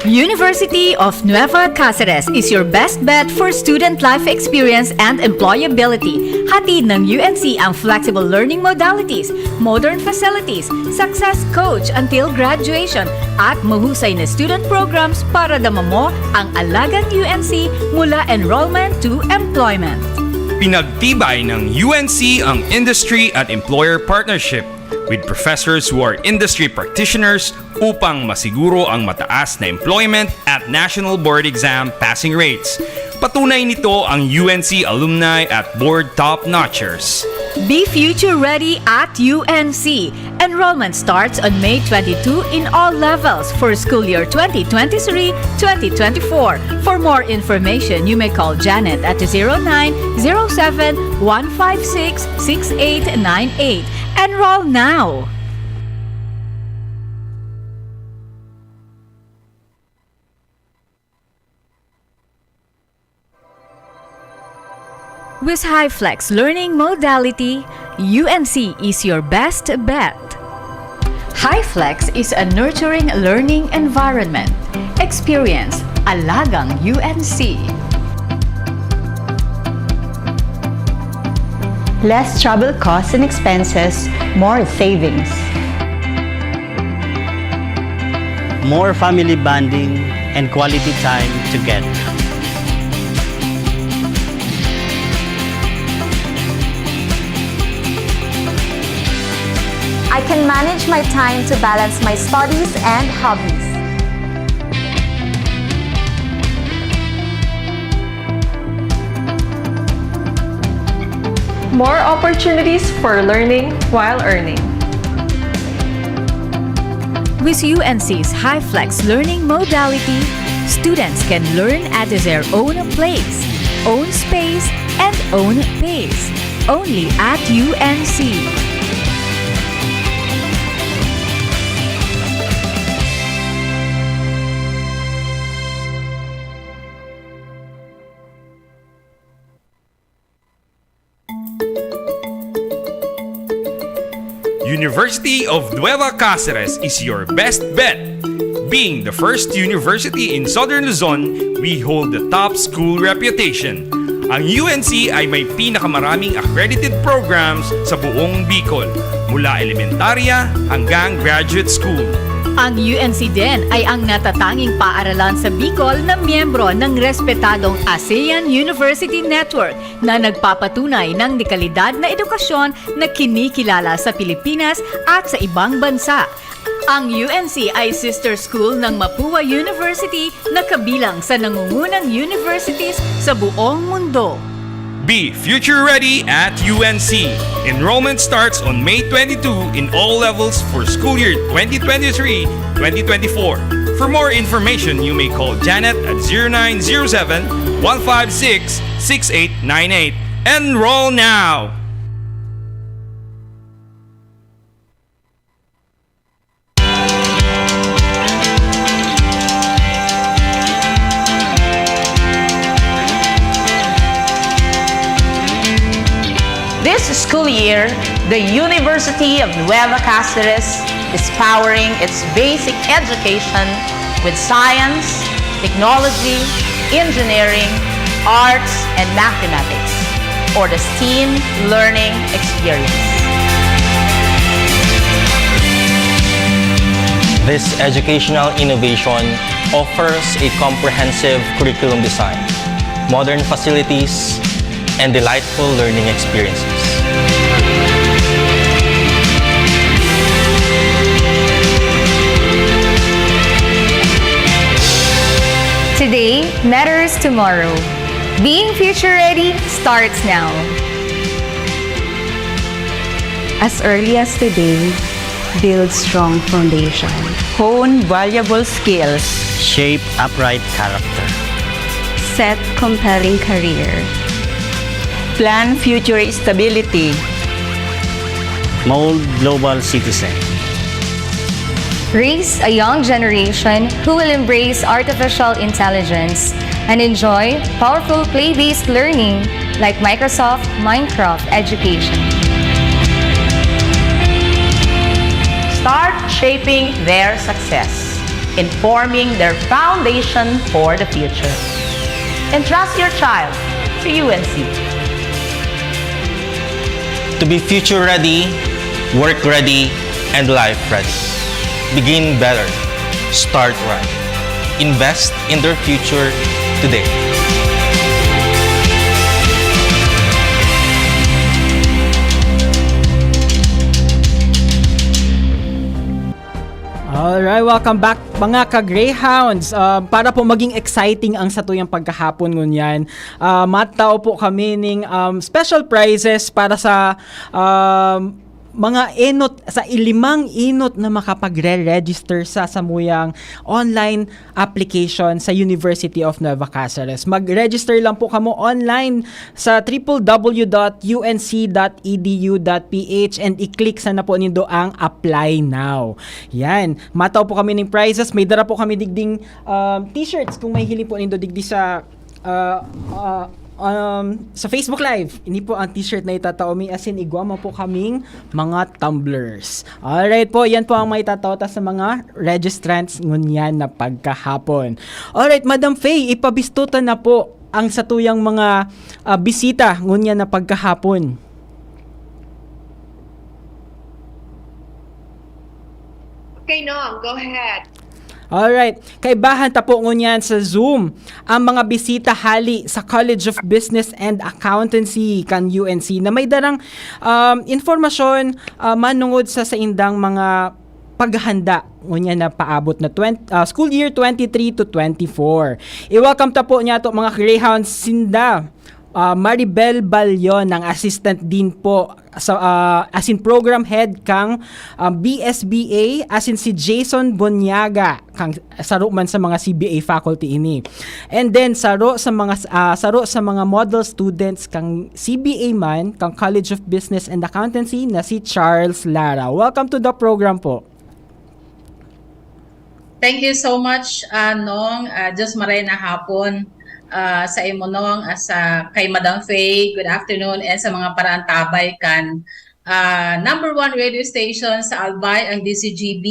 University of Nueva Cáceres is your best bet for student life experience and employability. Hatid ng U N C ang flexible learning modalities, modern facilities, success coach until graduation, at mahusay na student programs para dama mo ang alagang U N C mula enrollment to employment. Pinagtibay ng U N C ang industry at employer partnership with professors who are industry practitioners upang masiguro ang mataas na employment at national board exam passing rates. Patunay nito ang U N C alumni at board top-notchers. Be future ready at U N C. Enrollment starts on May twenty-two in all levels for school year twenty twenty-three, twenty twenty-four. For more information, you may call Janet at zero nine zero seven, one five six, six eight nine eight. Enroll now! With HyFlex learning modality, U N C is your best bet. HyFlex is a nurturing learning environment. Experience Alagang U N C. Less travel costs and expenses, more savings. More family bonding and quality time together. I can manage my time to balance my studies and hobbies. More opportunities for learning while earning. With U N C's HyFlex learning modality, students can learn at their own place, own space, and own pace. Only at U N C. University of Nueva Cáceres is your best bet. Being the first university in Southern Luzon, we hold the top school reputation. Ang U N C ay may pinakamaraming accredited programs sa buong Bicol, mula elementarya hanggang graduate school. Ang U N C din ay ang natatanging paaralan sa Bicol na miyembro ng respetadong ASEAN University Network na nagpapatunay ng dekalidad na edukasyon na kinikilala sa Pilipinas at sa ibang bansa. Ang U N C ay sister school ng Mapua University na kabilang sa nangungunang universities sa buong mundo. Be future ready at U N C. Enrollment starts on May twenty-two in all levels for school year twenty twenty-three twenty twenty-four. For more information, you may call Janet at zero nine zero seven, one five six, six eight nine eight. Enroll now! This school year, the University of Nueva Cáceres is powering its basic education with science, technology, engineering, arts, and mathematics, or the STEAM learning experience. This educational innovation offers a comprehensive curriculum design, modern facilities, and delightful learning experiences. Today matters tomorrow. Being future ready starts now. As early as today, build strong foundation. Hone valuable skills. Shape upright character. Set compelling career. Plan future stability. Mold global citizen. Raise a young generation who will embrace artificial intelligence and enjoy powerful play-based learning like Microsoft Minecraft Education. Start shaping their success, informing their foundation for the future. Entrust your child to U N C. To be future ready, work ready, and life ready. Begin better. Start right. Invest in their future today. Alright, welcome back, mga ka-Greyhounds. Ah, para po maging exciting ang satuyang pagkahapon ngunyan, ah, matao po kami ning, um, special prizes para sa, um, mga enot, sa limang enot na makapagre-register sa samuyang online application sa University of Nueva Cáceres. Mag-register lang po kamo online sa triple W dot U N C dot E D U dot P H and i-click sana po nindo ang apply now. Yan. Matao po kami ning prizes. May dara po kami digding, um, t-shirts kung mahihiling po nindo digdi sa, uh, uh, um, sa Facebook Live. Ini po ang t-shirt na itatao mi, asin igwa man po kaming mga tumblers. Alright po, yan po ang maitatao ta sa mga registrants ngunyan na pagkahapon. Alright, Madam Faye, ipabisto ta na po ang satuyang mga, ah, bisita ngunyan na pagkahapon. Okay, Nong, go ahead. Alright. Kaibahan ta po ngunyan sa Zoom ang mga bisita hali sa College of Business and Accountancy kan U N C na may darang, um, informasyon, ah, manungod sa saindang mga paghahanda ngunyan na paabot na twenty, ah, school year twenty-three to twenty-four. I-welcome ta po niyato, mga Greyhounds, sinda, ah, Maribel Balyon, ang Assistant Dean po sa, ah, asin Program Head kang, ah, B S B A, asin si Jason Bonyaga, kang saro man sa mga C B A faculty ini. And then, saro sa mga, ah, saro sa mga model students kang C B A man, kang College of Business and Accountancy, na si Charles Lara. Welcome to the program po. Thank you so much, ah, Nong. Ah, Diyos maray na hapon, ah, sa imo, Nong, ah, sa kay Madam Faye, good afternoon, and sa mga paraantabay kan, ah, number one radio station sa Albay, ang D Z G B.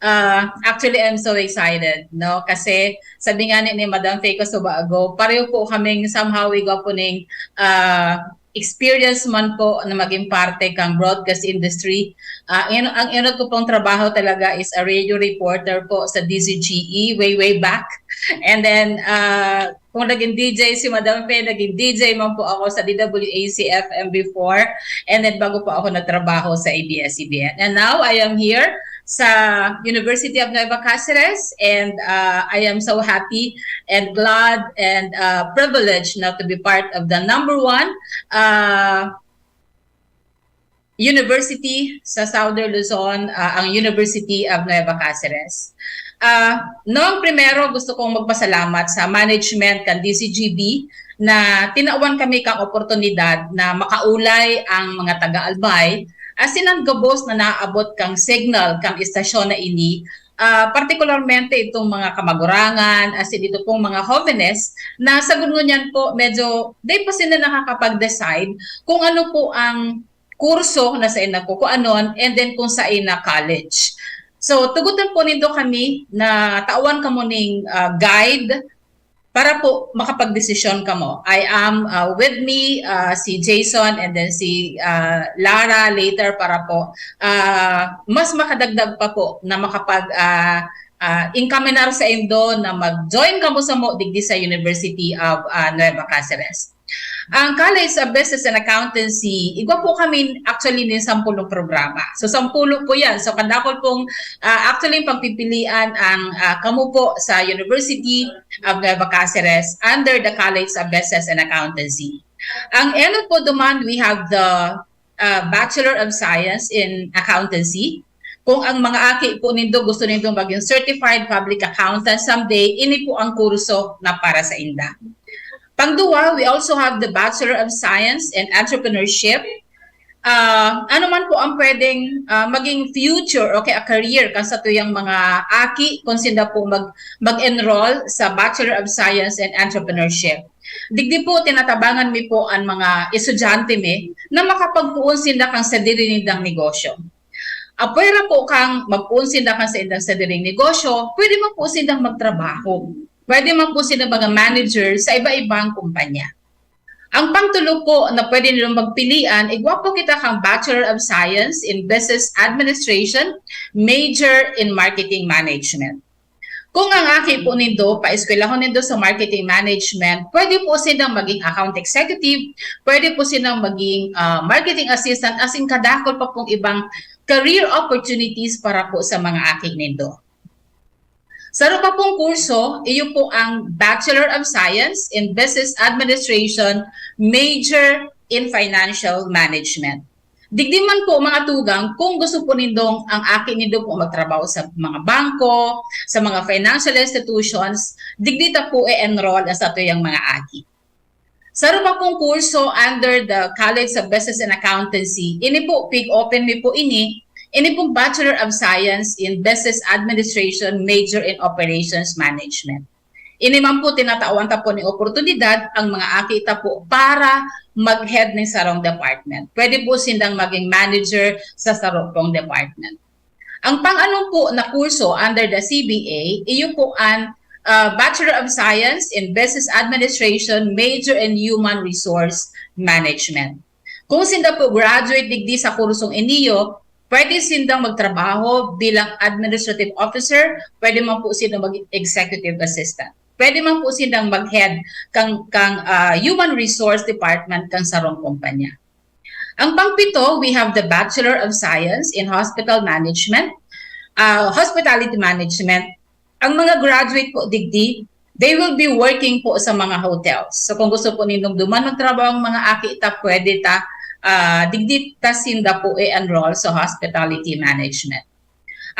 Ah, actually, I'm so excited, no? Kasi sabi nga ni, ni Madam Faye Casubago, pareho po kaming somehow igwa po ning, ah, experience man po na maging parte kang broadcast industry. Ah, in, ang inot ko pong trabaho talaga is a radio reporter po sa D Z G E way, way back. And then, ah, kung naging D J si Madam Faye, naging D J man po ako sa D W A C F M before. And then bago po ako nagtrabaho sa A B S C B N. And now, I am here sa University of Nueva Cáceres, and, ah, I am so happy and glad and, ah, privileged now to be part of the number one, ah, university sa Southern Luzon, ah, ang University of Nueva Cáceres. Ah, noong primero, gusto kong magpasalamat sa management kan D Z G B na tinawan kami kang oportunidad na makaulay ang mga taga-Albay, asin ang gabos na naabot kang signal kang istasyon na ini, ah, partikularmente itong mga kamagurangan, asin ito pong mga hovenes na sa ngunyan po, medyo di pa sila nakakapag-decide kung ano po ang kurso na sain na kukuanon, and then kung sain na college. So, tugotan po nindo kami na tawan kamo ning, ah, guide para po makapagdesisyon kamo. I am, ah, with me, ah, si Jason and then si, ah, Lara later para po, ah, mas makadagdag pa po na makapag, ah, ah, encaminar saindo na mag-join kamo samo digdi sa University of, ah, Nueva Cáceres. Ang College of Business and Accountancy, igwa po kami actually nin sampulong programa. So, sampulo po yan. So, kadakol pong, ah, actually, yung pagpipilian ang, ah, kamo po sa University of Nueva Cáceres under the College of Business and Accountancy. Ang enot po duman, we have the, ah, Bachelor of Science in Accountancy. Kung ang mga aki po nindo gusto nindo maging certified public accountant someday, ini po ang kurso na para sa inda. Pangduwa, we also have the Bachelor of Science in Entrepreneurship. Ah, ano man po ang pwedeng, ah, maging future o kaya career kan satuyang mga aki kung sinda po mag-, mag-enroll sa Bachelor of Science in Entrepreneurship. Digdi po, tinatabangan mi po ang mga estudyante mi na makapagpoon sinda kan sadiri nindang negosyo. Apwera po kang magpoon sinda kan saindang sadiring negosyo, pwede man po sindang magtrabaho. Pwede man po sila mga manager sa iba-ibang kumpanya. Ang pangtulo po na pwede nilang magpilian, igwa po kita kang Bachelor of Science in Business Administration, major in Marketing Management. Kung ang aki po nindo, paeskwelahon nindo sa marketing management, pwede po silang maging account executive, pwede po silang maging, ah, marketing assistant, asin kadakol pa pong ibang career opportunities para po sa mga aki nindo. Saro pa pong kurso, iyo po ang Bachelor of Science in Business Administration, major in Financial Management. Digdi man po, mga tugang, kung gusto po nindong ang aki nindo po magtrabaho sa mga bangko, sa mga financial institutions, digdi ta po i-enroll ang satuyang mga aki. Saro pa pong kurso under the College of Business and Accountancy. Ini po, pig-open mi po ini. Ini pong Bachelor of Science in Business Administration, major in Operations Management. Ini man po, tinatawan ta po ni oportunidad ang mga aki ta po para mag-head ng sarong department. Pwede po sindang maging manager sa sarong pong department. Ang pang-anom po na kurso under the C B A, iyo po ang, ah, Bachelor of Science in Business Administration, major in Human Resource Management. Kung sinda po graduate digdi sa kursong iniyo, pwede sindang magtrabaho bilang administrative officer, pwede man po sindang mag-executive assistant. Pwede man po sindang mag-head kang, kang, ah, human resource department kang sarong kumpanya. Ang pangpito, we have the Bachelor of Science in Hospital Management, ah, Hospitality Management. Ang mga graduate po digdi, they will be working po sa mga hotels. So kung gusto po nindong duman magtrabaho ang mga aki ta, pwede ta, ah, digdi ta sinda po i-enroll sa Hospitality Management.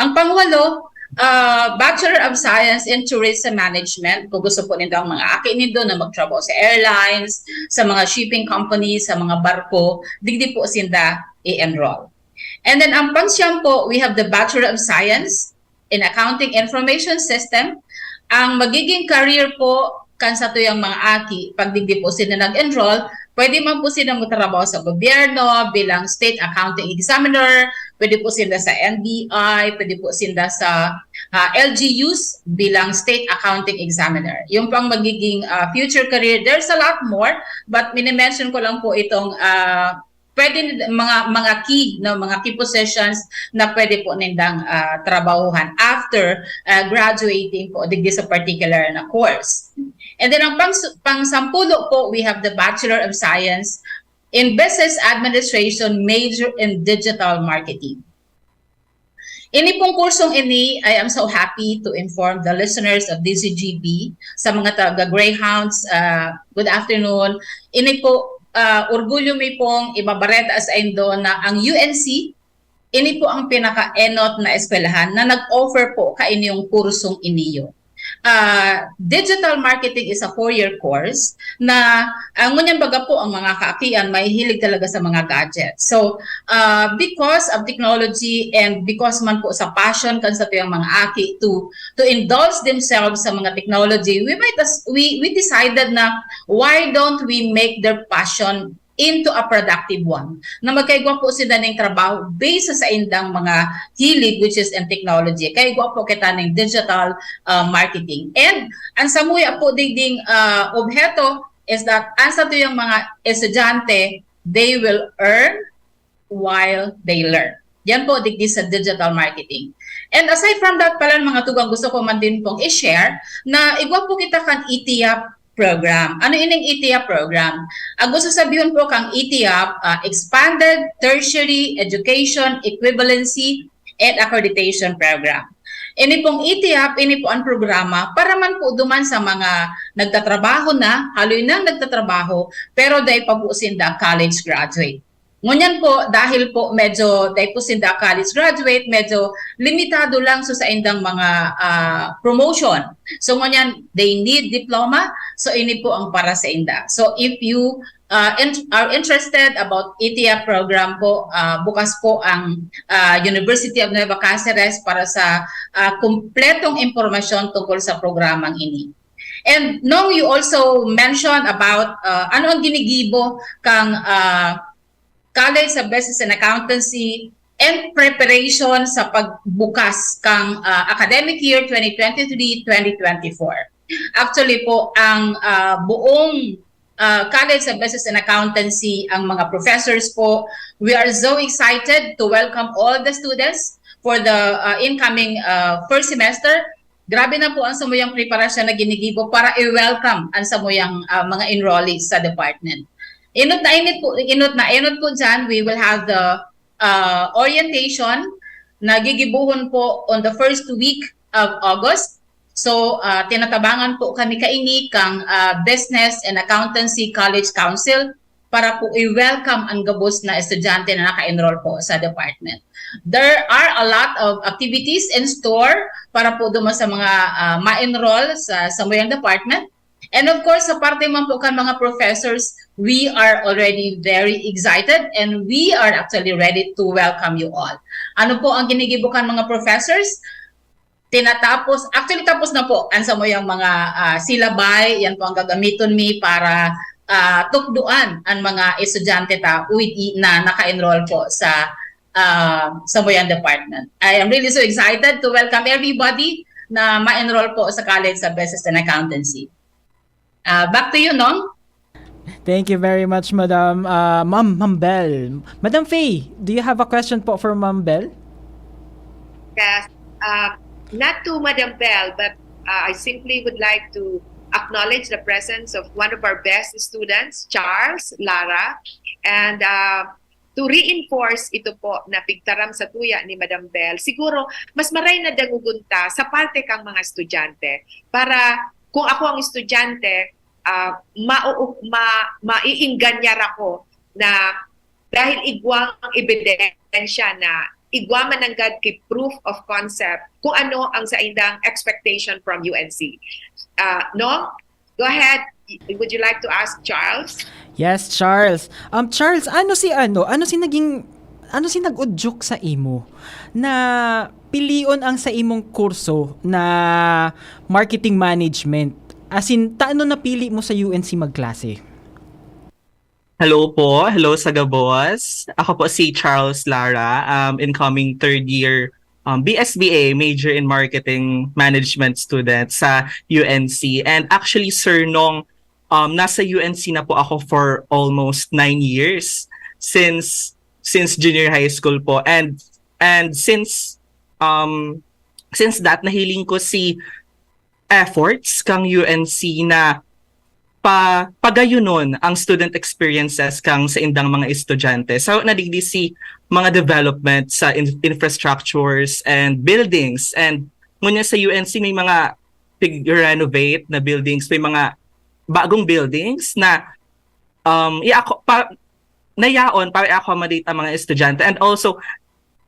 Ang pangwalo, ah, Bachelor of Science in Tourism Management. Kung gusto po nindo ang mga aki nindo na magtrabaho sa airlines, sa mga shipping companies, sa mga barko, digdi po sinda i-enroll. And then ang pansiyam po, we have the Bachelor of Science in Accounting Information System. Ang magiging career po kan satuyang mga aki, pag digdi po sila nag-enroll, Pwede man po sila magtrabaho sa gobyerno bilang state accounting examiner, pwede po sila sa N B I, pwede po sila sa ah, L G Us bilang state accounting examiner. Yung pang magiging ah, future career, there's a lot more, but minimension ko lang po itong ah, pwede mga mga key no mga key positions na pwede po nindang ah, trabahuhan after ah, graduating po digdi sa particular na course. And then ang pang pang sampulo po, we have the Bachelor of Science in Business Administration, major in digital marketing. Ini pong kursong ini, I am so happy to inform the listeners of D Z G B, sa mga taga Greyhounds, ah, good afternoon. Ini po, ah, orgulyo mi pong ibabareta sa indo na ang U N C, ini po ang pinaka-enot na eskwelahan na nag-offer po kainyong kursong iniyo. Ah, digital marketing is a four-year course na, ah, ngunyan baga po ang mga kaakian mahihilig talaga sa mga gadget. So, ah, because of technology and because man po sa passion kan satuyang mga aki to to indulge themselves sa mga technology, we might as, we we decided na why don't we make their passion into a productive one, na magkaigwa po sila ning trabaho based sa indang mga hilig, which is in technology. Kaigwa po kita ning digital ah, marketing. And ang samuya po digding ah, obheto is that ang satuyang mga estudyante, they will earn while they learn. Yan po digdi sa digital marketing. And aside from that pala, mga tugang, gusto ko man din pong i-share na igwa po kita kan E T F program. Ano ining E T F program? Ang gusto sabihon po kang E T F, ah, Expanded Tertiary Education Equivalency and Accreditation Program. Ini pong E T F, ini po ang programa para man po duman sa mga nagtatrabaho na, haloy nang nagtatrabaho, pero dai pa po sinda college graduate. Ngunyan po, dahil po medyo dai po sinda college graduate, medyo limitado lang so sa indang mga ah, promotion. So ngunyan, they need diploma. So ini po ang para sa inda. So if you uh, in- are interested about E T F program po, uh, bukas po ang uh, University of Nueva Cáceres para sa uh, kumpletong impormasyon tungkol sa programang ini. And Nong, you also mentioned about uh, ano ang ginigibo kang uh, College of Business and Accountancy and preparation sa pagbukas kang uh, academic year twenty twenty-three twenty twenty-four. Actually po, ang uh, buong uh, College of Business and Accountancy, ang mga professors po, we are so excited to welcome all the students for the uh, incoming uh, first semester. Grabe na po ang samuyang preparasyon na ginigibo para i-welcome ang samuyang uh, mga enrollees sa department. Inot na init po, inot na inot po dyan, we will have the uh, orientation na gigibuhon po on the first week of August. So, uh, tinatabangan po kami kaini kang uh, Business and Accountancy College Council para po i-welcome ang gabos na estudyante na naka-enroll po sa department. There are a lot of activities in store para po duman sa mga uh, ma-enroll sa samuyang department. And of course, sa parte man po kan mga professors, we are already very excited and we are actually ready to welcome you all. Ano po ang ginigibo kan mga professors? Tinatapos, actually tapos na po ang samuyang mga ah, silabay, yan po ang gagamiton mi para ah, tukdoan ang mga estudyante ta with i- na naka-enroll po sa ah, samuyang department. I am really so excited to welcome everybody na ma-enroll po sa College of Business and Accountancy. Ah, back to you, Nong. Thank you very much, Madam. Uh, Ma'am, Ma'am Bell. Madam Faye, do you have a question po for Ma'am Bell? Yes. Uh, not to Madam Bell, but uh, I simply would like to acknowledge the presence of one of our best students, Charles Lara, and uh, to reinforce ito po na pigtaram sa tuya ni Madam Bell. Siguro, mas maray na dangugon ta sa parte kang mga estudyante para kung ako ang estudyante, uh, ma, ma, maiingganyar ako na dahil igwang ebidensya na igwa man nanggad ki proof of concept kung ano ang saindang expectation from U N C. Uh, no? Go ahead. Would you like to ask Charles? Yes, Charles. Um Charles, ano si ano, ano si naging ano si nag-udyok sa imo na pilion ang sa imong kurso na marketing management? As in, taano napili mo sa U N C magklase? Hello po. Hello sa gabos. Ako po si Charles Lara, um, incoming third year, um, B S B A, major in marketing management student sa U N C. And actually, Sir Nong, um, nasa U N C na po ako for almost nine years, since since junior high school po. And and since um since that, nahiling ko si efforts kang U N C na pa pagayunon ang student experiences kang sa indang mga estudyante. So, nadigdi si mga development sa in- infrastructures and buildings. And ngunyan sa U N C, may mga pig-renovate na buildings, may mga bagong buildings na um i-acco- pa, nayaon para i-accommodate ang mga estudyante. And also,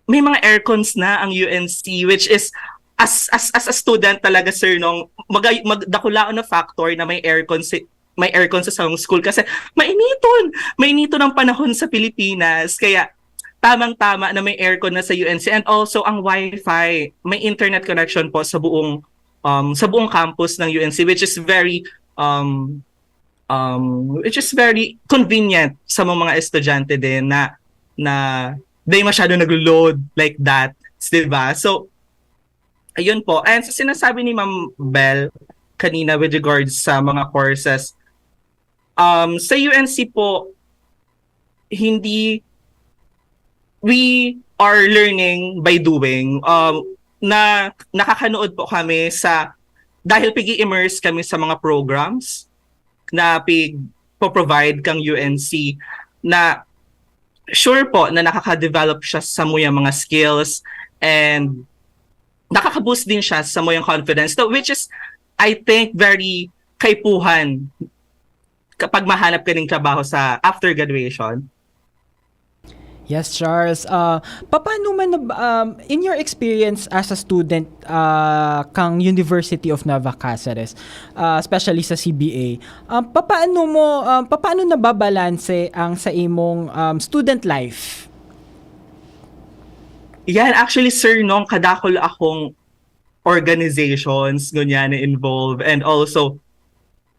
may mga aircons na ang U N C, which is, as as as a student talaga, Sir Nong, mag, magdakulaon na factor na may aircon si may aircon sa isang school kasi mainiton. Mainiton ang panahon sa Pilipinas. Kaya tamang-tama na may aircon na sa U N C. And also, ang wifi, may internet connection po sa buong um, sa buong campus ng U N C, which is very um, um, which is very convenient sa mga, mga estudyante din na na di masyado naglo-load like that, 'di ba? So, ayun po. And sa sinasabi ni Ma'am Belle kanina with regards sa mga courses, um, sa U N C po, hindi, we are learning by doing. Um, na nakakanood po kami sa, dahil pig-immerse kami sa mga programs na pig-provide kang U N C, na sure po na nakaka-develop siya sa muyang mga skills and nakaka-boost din siya sa muyang confidence. So, which is, I think, very kaipuhan kapag mahanap ka ng trabaho sa after graduation. Yes, Charles. Uh, paano man, nab- um, in your experience as a student uh, kang University of Nova Caceres, uh, especially sa C B A, um, papaano mo, um, papaano nababalanse ang sa imong um, student life? Yan, actually, Sir Nong, kadakol akong organizations, ganyan, na involved. And also,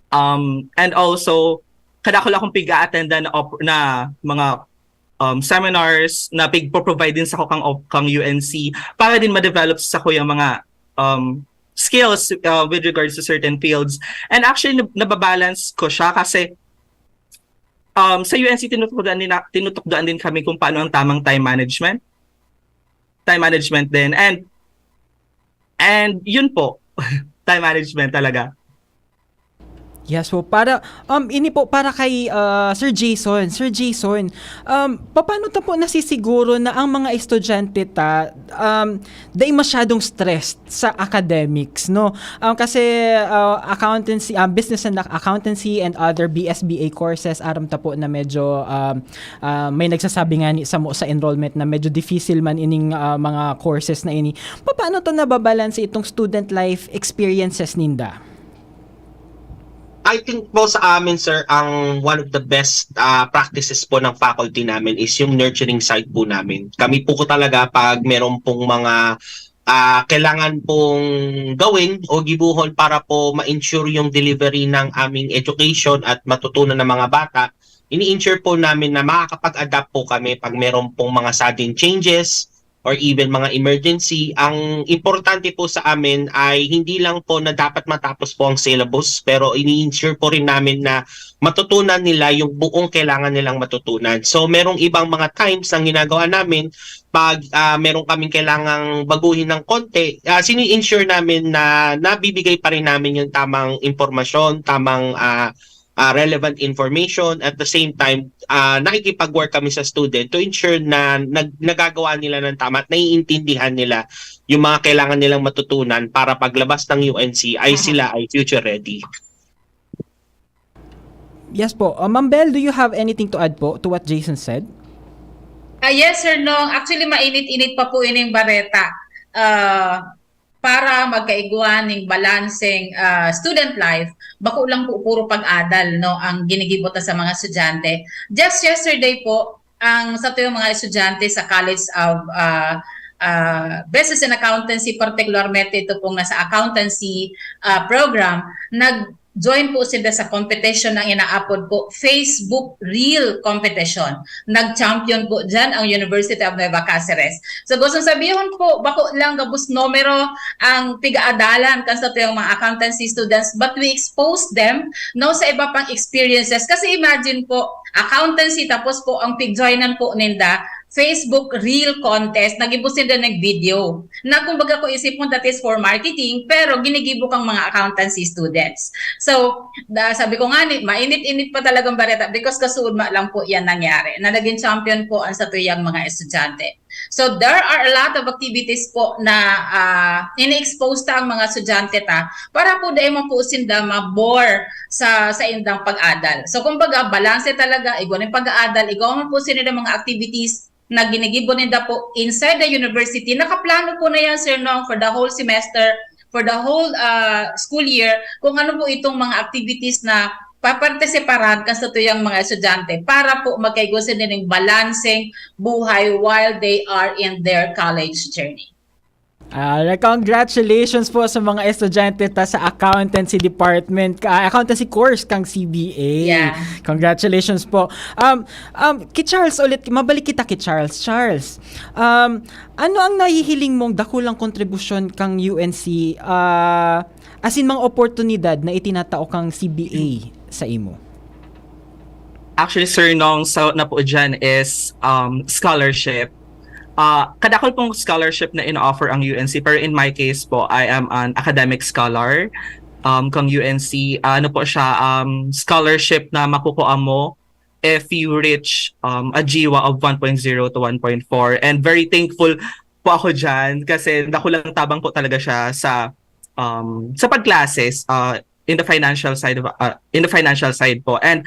um, and also, kadakol akong pig-a-attendan na, op- na mga um, seminars na pig-provide din sa ko kang, op- kang U N C para din ma-develop sa ko yung mga um, skills uh, with regards to certain fields. And actually, nab- nababalance ko siya kasi um, sa U N C, tinutukdoan din, na- tinutukdoan din kami kung paano ang tamang time management. Time management din. And, and yun po, time management talaga. Yes po, para um ini po para kay uh, Sir Jason, Sir Jason. Um paano ta po nasisiguro na ang mga estudyante ta um dai masyadong stressed sa academics, no? Um kasi uh, accountancy, um, business and ac- accountancy and other B S B A courses, aram ta po na medyo um uh, may nagsasabi nga ni samo sa enrollment na medyo difficult man ining uh, mga courses na ini. Paano to nababalanse itong student life experiences ninda? I think po sa amin, sir, ang one of the best uh, practices po ng faculty namin is yung nurturing side po namin. Kami po ko talaga pag meron pong mga uh, kailangan pong gawin o gibuhon para po ma-ensure yung delivery ng aming education at matutunan ng mga bata, ini-ensure po namin na makakapag-adapt po kami pag meron pong mga sudden changes or even mga emergency. Ang importante po sa amin ay hindi lang po na dapat matapos po ang syllabus, pero ini-ensure po rin namin na matutunan nila yung buong kailangan nilang matutunan. So merong ibang mga times ang ginagawa namin pag uh, meron kaming kailangang baguhin ng konti, uh, sini-ensure namin na nabibigay pa rin namin yung tamang impormasyon, tamang uh, uh, relevant information. At the same time, uh, nakikipag-work kami sa student to ensure na nag- nagagawa nila ng tama at naiintindihan nila yung mga kailangan nilang matutunan para paglabas ng U N C ay sila ay future ready. Yes po. Uh, Ma'am Belle, do you have anything to add po to what Jason said? Ah, yes, Sir Nong. Actually, mainit-init pa po ining bareta. Ah, para magkaigwa ning balancing ah, student life, bako lang po puro pag-adal, no, ang ginigibo ta sa mga estudyante. Just yesterday po, ang sa tuyong mga estudyante sa College of ah, ah, Business and Accountancy, particularmente ito pong nasa accountancy ah, program, nag nag-join po sila sa competition na inaapod po Facebook Reel Competition. Nag-champion po dyan ang University of Nueva Cáceres. So gusto sabihon po, bako lang gabos numero ang pigaadalan kan sa tuyang mga accountancy students, but we expose them no sa iba pang experiences. Kasi imagine po, accountancy tapos po ang pigjoinan po ninda, Facebook Reel Contest, nag-ibos ninda ng video. Na kumbaga ko isip mo that is for marketing, pero ginigibo kang mga accountancy students. So, da, sabi ko nga, ni, mainit-init pa talagang bareta because kasuod ma lang po yan nangyari na naging champion po ang sa tuyang mga estudyante. So there are a lot of activities po na uh, ini-expose ta ang mga estudyante ta para po dahil mo po sinda ma-bore sa sa indang pag-adal. So kumbaga balanse talaga, igwa ng pag-aadal, igwa man po sinda mga activities na ginigibo ninda po inside the university. Nakaplano po na yan, Sir Nong, for the whole semester, for the whole uh, school year, kung ano po itong mga activities na papartisiparan kan sa tuyang mga estudyante para po magkaigo sila ning balanseng buhay while they are in their college journey. Ah, congratulations po sa mga estudyante ta sa accountancy department, ah, accountancy course kang C B A. Yeah. Congratulations po. Um, um, ki Charles ulit, mabalik kita ki Charles. Charles, um, ano ang nahihiling mong dakulang kontribusyon kang U N C, ah, asin mga oportunidad na itinatao kang C B A sa imo? Actually, Sir Nong, sa na po dyan is um, scholarship. Uh, kadakol pong scholarship na in-offer ang U N C, pero in my case po, I am an academic scholar um, kang U N C. Uh, ano po siya, um, scholarship na makukuha mo if you reach um, a GWAA of one point zero to one point four. And very thankful po ako dyan kasi dakulang tabang po talaga siya sa um, sa pag-classes uh, in the financial side of uh, in the financial side po. And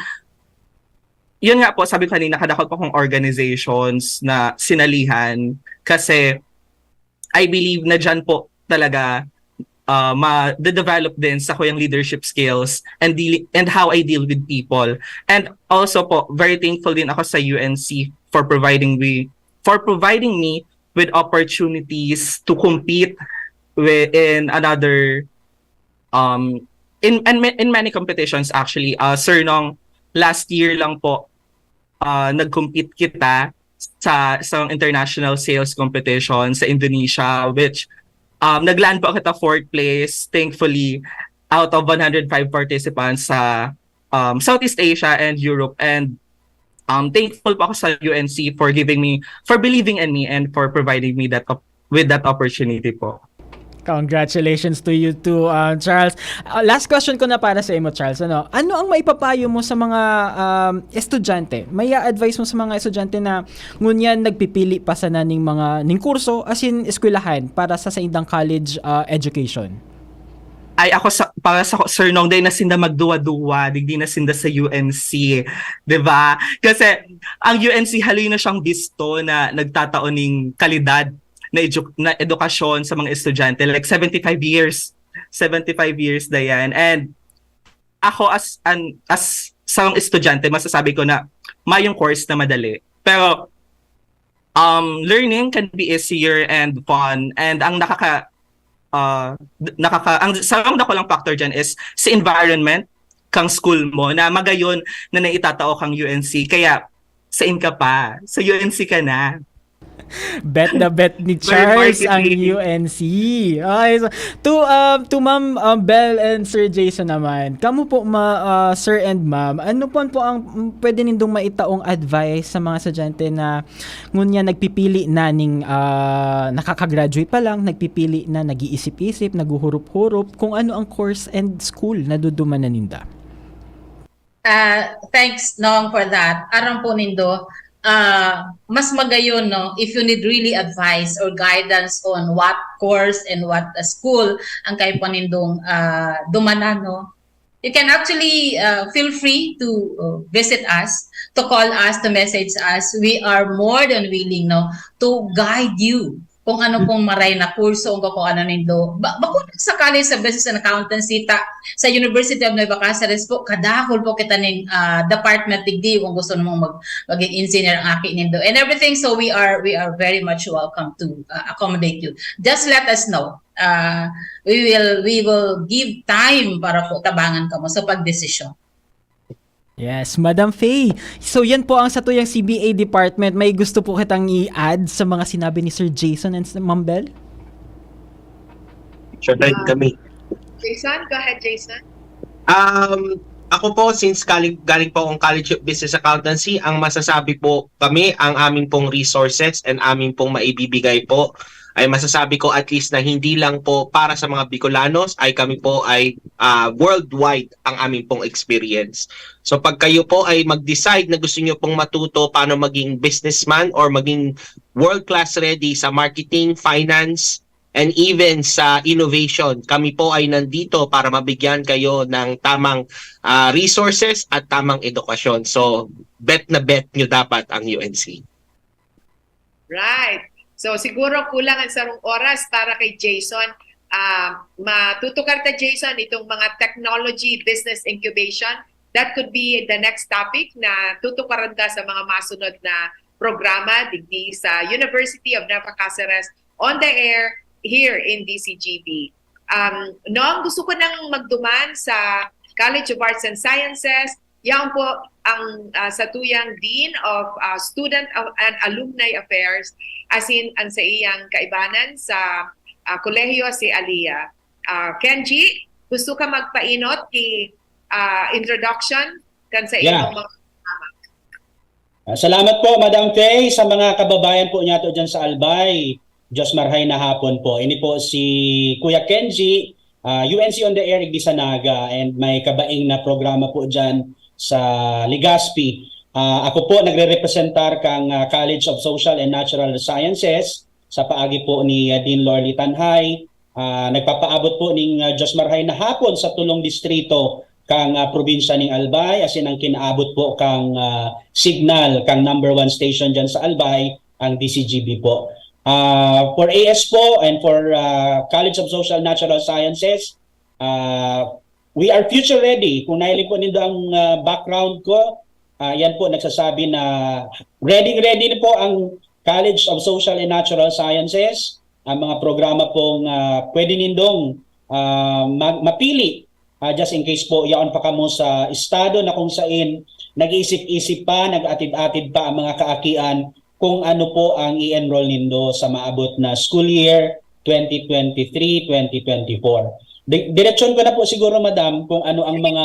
yun nga po, sabi ko kanina, kadakol po akong organizations na sinalihan kasi I believe na dyan po talaga uh, ma-develop din sa kuyang leadership skills and dealing and how I deal with people. And also po, very thankful din ako sa U N C for providing me for providing me with opportunities to compete with, in another um in and in many competitions actually. Uh, Sir Nong, last year lang po uh, nag-compete kita sa isang international sales competition sa Indonesia, which um, nag-land po kita fourth place, thankfully, out of one hundred five participants sa um, Southeast Asia and Europe. And um, thankful po ako sa U N C for giving me, for believing in me and for providing me that op- with that opportunity po. Congratulations to you too, uh, Charles. Uh, last question ko na para sa imo, Charles. Ano, ano ang maipapayo mo sa mga um, estudyante? May advice mo sa mga estudyante na ngunyan nagpipili pa sana ning mga ning kurso as in eskwelahan para sa saindang college uh, education? Ay, ako sa, para sa Sir Nong, dahil na sinda magduwa-duwa, digdi na sinda sa U N C, 'di ba? Kasi ang U N C haloy na siyang bisto na nagtatao ning kalidad na, edu- na edukasyon sa mga estudyante, like seventy-five years, seventy-five years na yan. And ako as an as isang estudyante, masasabi ko na mayong course na madali. Pero um learning can be easier and fun, and ang nakaka uh, nakaka ang sarong dako lang factor diyan is si environment kang school mo na magayon na naitatao kang U N C. Kaya sa in ka pa, sa U N C ka na. Bet na bet ni Charles ang U N C. Okay, so, to, um, to Ma'am um, Belle and Sir Jason naman, kamo po, ma, uh, Sir and Ma'am, ano po po ang pwede nindong maitaong advice sa mga estudyante na ngunyan nagpipili na ning uh, nakakagraduate pa lang, nagpipili na, nag-iisip-isip, naghuhurup-hurup kung ano ang course and school na duduman na ninda? Uh, thanks, Nong, for that. Aram po nindo, uh, mas magayon, no, if you need really advice or guidance on what course and what uh, school ang kayo po nindong uh, dumanan, no, you can actually uh, feel free to uh, visit us, to call us, to message us. We are more than willing, no, to guide you kung ano pong maray na kurso, kung ano nindo. Ba, bako sa College of Business and Accountancy, ta, sa University of Nueva Caceres po, kadakol po kita ning, ah, department digdi, kung gusto mo mag-, maging engineer ang aki nindo and everything. So we are, we are very much welcome to, ah, accommodate you. Just let us know. Ah, we will, we will give time para po tabangan kamo sa pagdesisyon. Yes, Madam Faye. So yan po ang satuyang C B A department. May gusto po kitang i-add sa mga sinabi ni Sir Jason and Ma'am Bel? Sure, right kami. Jason, go ahead, Jason. Um, ako po, since galing, galing po akong College of Business Accountancy, ang masasabi po kami, ang aming pong resources and aming pong maibibigay po, ay masasabi ko at least na hindi lang po para sa mga Bicolanos, ay kami po ay ah, worldwide ang aming pong experience. So pag kayo po ay mag-decide na gusto nyo pong matuto paano maging businessman or maging world-class ready sa marketing, finance, and even sa innovation, kami po ay nandito para mabigyan kayo ng tamang ah, resources at tamang edukasyon. So bet na bet nyo dapat ang U N C. Right. So siguro kulang ang sarong oras para kay Jason. Ah, matutukar ta, Jason, itong mga technology business incubation. That could be the next topic na tutukaran ta sa mga masunod na programa digdi sa University of Nueva Caceres, on the air here in D C G B. Um, Nong, gusto ko nang magduman sa College of Arts and Sciences. Yaon po ang ah, satuyang Dean of ah, Student and Alumni Affairs, asin ang sa iyang kaibanan sa ah, kolehiyo, si Aliyah. Ah, Kenji, gusto ka magpainot ki ah, introduction kan sa Yeah. imong mga Ah, salamat po, Madam Faye, sa mga kababayan po niyato dyan sa Albay. Diyos marhay na hapon po. Ini po si Kuya Kenji, ah, U N C on the Air, Igdi sa Naga, and may kabaing na programa po dyan sa Legazpi. Ah, ako po nagre-representar kang ah, College of Social and Natural Sciences sa paagi po ni ah, Dean Lorly Tanhay. Ah, nagpapaabot po ning ah, Diyos marhay na hapon sa tulong distrito kang ah, probinsya ning Albay, asin ang kinaabot po kang ah, signal, kang number one station dyan sa Albay, ang D C G B po. Ah, for A S po and for ah, College of Social Natural Sciences, ah, we are future ready. Kung nahiling po nindo ang ah, background ko, ah, yan po nagsasabi na ready, ready na po ang College of Social and Natural Sciences, ang mga programa pong ah, pwede nindong ah, ma- mapili, ah, just in case po yaon pa kamo sa estado na kung sain nag-iisip-isip pa, nag-atid-atid pa ang mga kaakian kung ano po ang i-enroll nindo sa maabot na school year twenty twenty-three, twenty twenty-four. Di- diretsyon ko na po siguro, madam, kung ano ang mga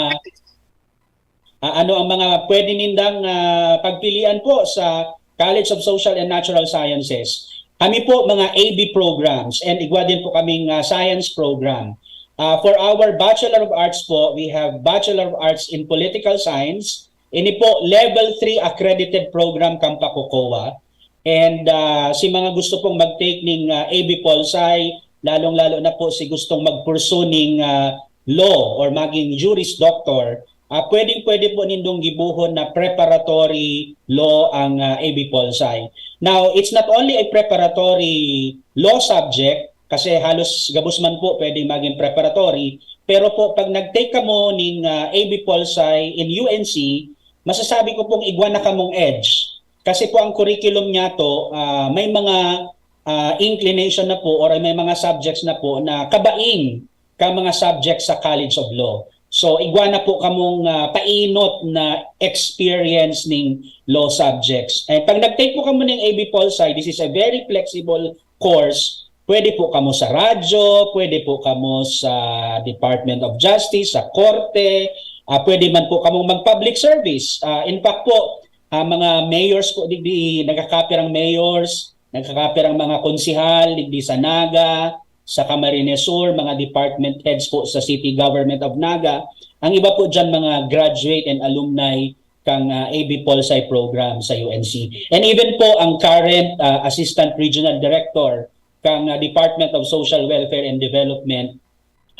ah, ano ang mga pwede nindang ah, pagpilian po sa College of Social and Natural Sciences. Kami po mga A B programs and igwa din po kaming ah, science program. Ah, for our Bachelor of Arts po, we have Bachelor of Arts in Political Science. Ini po level three accredited program kan PACOCOA. And ah, si mga gusto pong mag-take ning ah, A B Polsci, lalong-lalo na po si gustong mag-pursue ning ah, law or maging Juris Doctor, ah, pwedeng-pwede po nindong gibohon na preparatory law ang ah, A B Polsci. Now, it's not only a preparatory law subject, kasi halos gabos man po pwedeng maging preparatory, pero po pag nag-take kamo ning ah, A B Polsci in U N C, masasabi ko pong igwa na kamong edge. Kasi po ang curriculum niyato, ah, may mga ah, inclination na po or may mga subjects na po na kabaing ka mga subjects sa College of Law. So, igwa na po kamong ah, painot na experience ning law subjects. And pag nag-take po kamo ning A B Polsci, this is a very flexible course. Pwede po kamo sa radyo, pwede po kamo sa Department of Justice, sa korte, ah, pwede man po kamong mag-public service. Ah, in fact po, ah, mga mayors po digdi, nagkakapirang mayors, nagkakapirang mga konsihal digdi sa Naga, sa Camarines Sur, mga department heads po sa City Government of Naga. Ang iba po dyan, mga graduate and alumni kang ah, A B Polsci program sa U N C. And even po ang current ah, Assistant Regional Director kang ah, Department of Social Welfare and Development,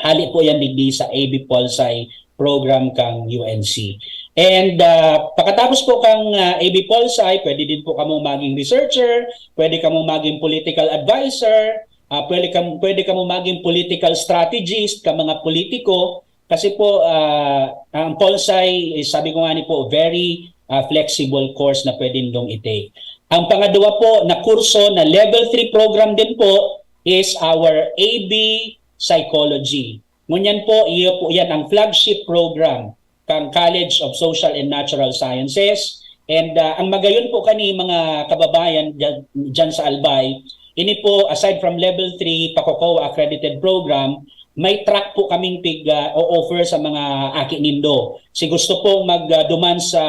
hali po yan digdi sa A B Polsci program kang U N C. And uh, pagkatapos po kang uh, A B Polsci, pwede din po kamo maging researcher, pwede kamo maging political advisor, uh, pwede, kam pwede kamo maging political strategist ka mga politiko. Kasi po, uh, ang Polsci, eh, sabi ko nga ni po, very uh, flexible course na pwede nindong i-take. Ang pangadwa po na kurso na level three program din po is our A B Psychology. Ngunyan po, iyo po yan ang flagship program kang College of Social and Natural Sciences. And uh, ang magayon po kani mga kababayan dyan, dyan sa Albay, ini po, aside from level three, PACOCOA accredited program, may track po kaming pig uh, o offer sa mga aki nindo. Si gusto pong magduman uh, sa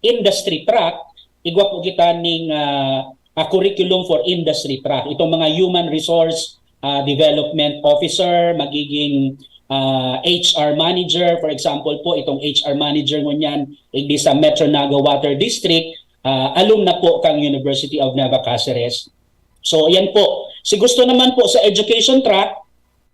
industry track, igwa po kita ning uh, a curriculum for industry track. Itong mga human resource uh, development officer, magiging uh, H R manager, for example po, itong H R manager ngunyan, igdi sa Metro Naga Water District, uh, alumna po kang University of Nueva Caceres. So, yan po. Si gusto naman po sa education track,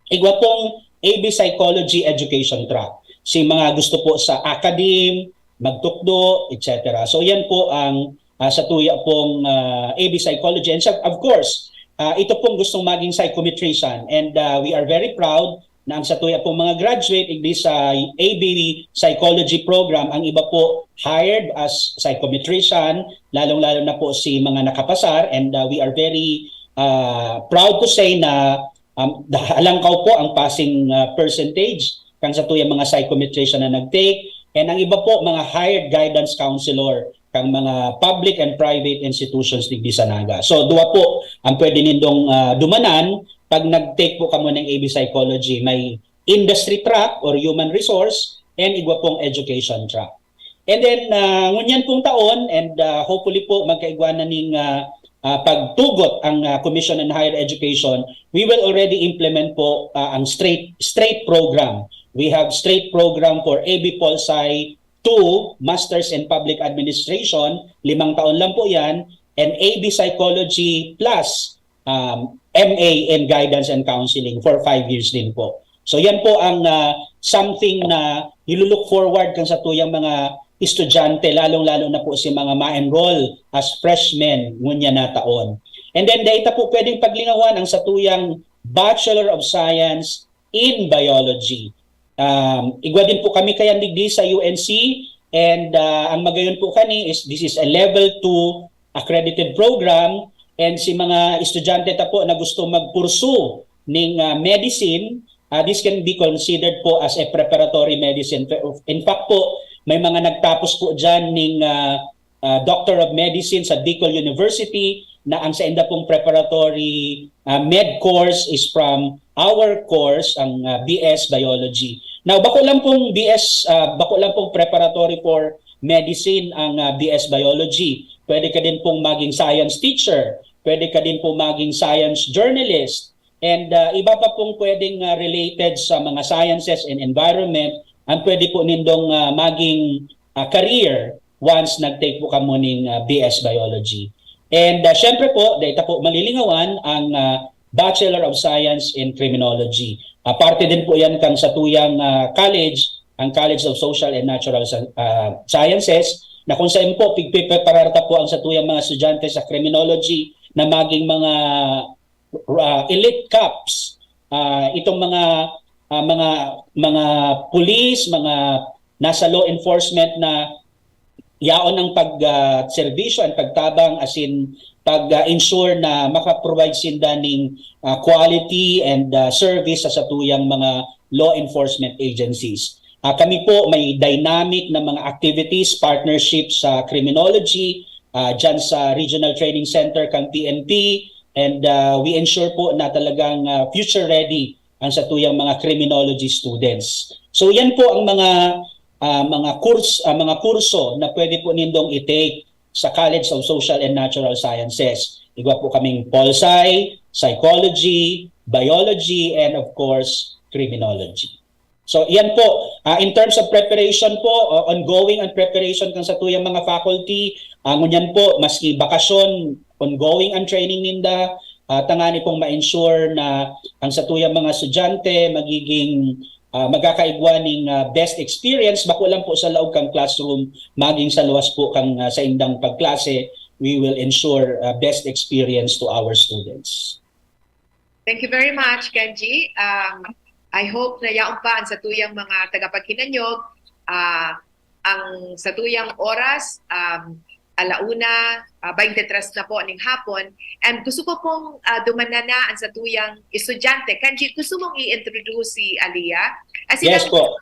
igwa pong A B Psychology Education Track. Si mga gusto po sa academe, magtukdo, et cetera. So, yan po ang uh, sa tuya pong uh, A B Psychology. And of course, uh, ito pong gustong maging psychometrician. And uh, we are very proud na ang sa tuya pong mga graduate, igdi sa A B Psychology Program, ang iba po hired as psychometrician, lalong-lalo na po si mga nakapasar. And uh, we are very uh, proud to say na um, alangkaw po ang passing uh, percentage kang sa tuyang mga psychometrician na nag-take, and ang iba po, mga hired guidance counselor kang mga public and private institutions digdi sa Naga. So, duwa po ang pwede nindong uh, dumanan pag nag-take po kamo ng A B Psychology. May industry track or human resource, and igwa pong education track. And then, uh, ngunyan pong taon, and uh, hopefully po magkaigwa na ning uh, uh, pagtugot ang uh, Commission on Higher Education, we will already implement po uh, ang straight straight program. We have straight program for A B Polsci two, Masters in Public Administration, limang taon lang po yan, and A B Psychology Plus, um, M A in Guidance and Counseling for five years din po. So yan po ang uh, something na nilulook forward kan sa tuyang mga estudyante, lalong-lalo na po si mga ma-enroll as freshmen ngunya na taon. And then dahil po pwedeng paglingawan ang sa tuyang Bachelor of Science in Biology. Um, igwa din po kami kayan digdi sa U N C, and uh, ang magayon po kani is this is a level two accredited program, and si mga estudyante ta po na gusto magpursu ning uh, medicine, uh, this can be considered po as a preparatory medicine. In fact po, may mga nagtapos po dyan ning uh, uh, Doctor of Medicine sa Bicol University na ang sainda pong preparatory uh, med course is from our course, ang uh, B S Biology. Now, bako lang pong B S, uh, bako lang pong preparatory for medicine ang uh, B S Biology. Pwede ka din pong maging science teacher, pwede ka din pong maging science journalist, and uh, iba pa pong pwedeng uh, related sa mga sciences and environment ang pwede po nindong uh, maging uh, career once nag-take po kamo ning uh, B S Biology. And uh, syempre po, dahil po malilingawan ang uh, Bachelor of Science in Criminology. Aparte din po yan kang sa tuyang uh, college, ang College of Social and Natural uh, Sciences, na kung saan po pigpipreparar ta po ang sa tuyang mga estudyante sa criminology na maging mga uh, elite cops, uh, itong mga uh, mga mga pulis, mga nasa law enforcement na yaon ang pag uh, serbisyo, ang pagtabang, asin pag uh, ensure na makaprovide sinda ning uh, quality and uh, service sa satuyang mga law enforcement agencies. Uh, kami po may dynamic na mga activities, partnership sa criminology, uh, dyan sa Regional Training Center kang P N P, and uh, we ensure po na talagang uh, future ready ang satuyang mga criminology students. So yan po ang mga uh, mga course uh, mga kurso na pwede po nindong i-take sa College of Social and Natural Sciences. Igwa po kaming Polsci, Psychology, Biology, and of course, Criminology. So, yan po. Uh, in terms of preparation po, uh, ongoing ang preparation kan sa tuyang mga faculty. Uh, ngunyan po, maski bakasyon, ongoing ang training ninda. Uh, tangani pong ma-ensure na ang sa tuyang mga estudyante magiging ah, magkakaigwa ning, ah, best experience, bako lang po sa laog kang classroom, maging sa luwas po kang, ah, saindang pagklase, we will ensure, ah, best experience to our students. Thank you very much, Kenji. Um, I hope na yaon pa ang satuyang mga tagapaghinanyog. Ah, ang satuyang oras, um, alauna, ah, baynte tres na po ning hapon. And gusto ko pong, ah, dumanan na ang satuyang estudyante. Kenji, gusto mong i-introduce si Aliyah? As in, Yes ang po.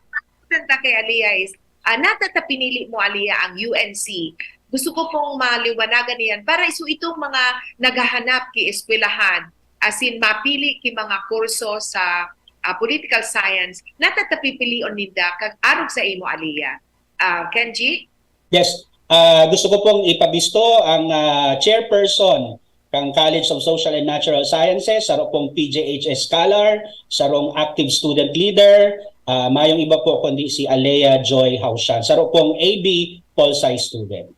Santa kay Aliyah is, ah, nata ta pinili mo, Aliyah, ang U N C. Gusto ko pong maliwanagan niyan para iso itong mga naghahanap ki eskwelahan, as in, mapili ki mga kurso sa, ah, political science, nata ta pipilion ninda kag arog sa imo, Aliyah. Ah, Kenji? Yes. Ah, gusto ko pong ipabisto ang, ah, chairperson kang College of Social and Natural Sciences, saro pong P G H S scholar, sarong active student leader, ah, mayong iba po kundi si Alea Joy Haushan, saro pong A B Pol Sci student.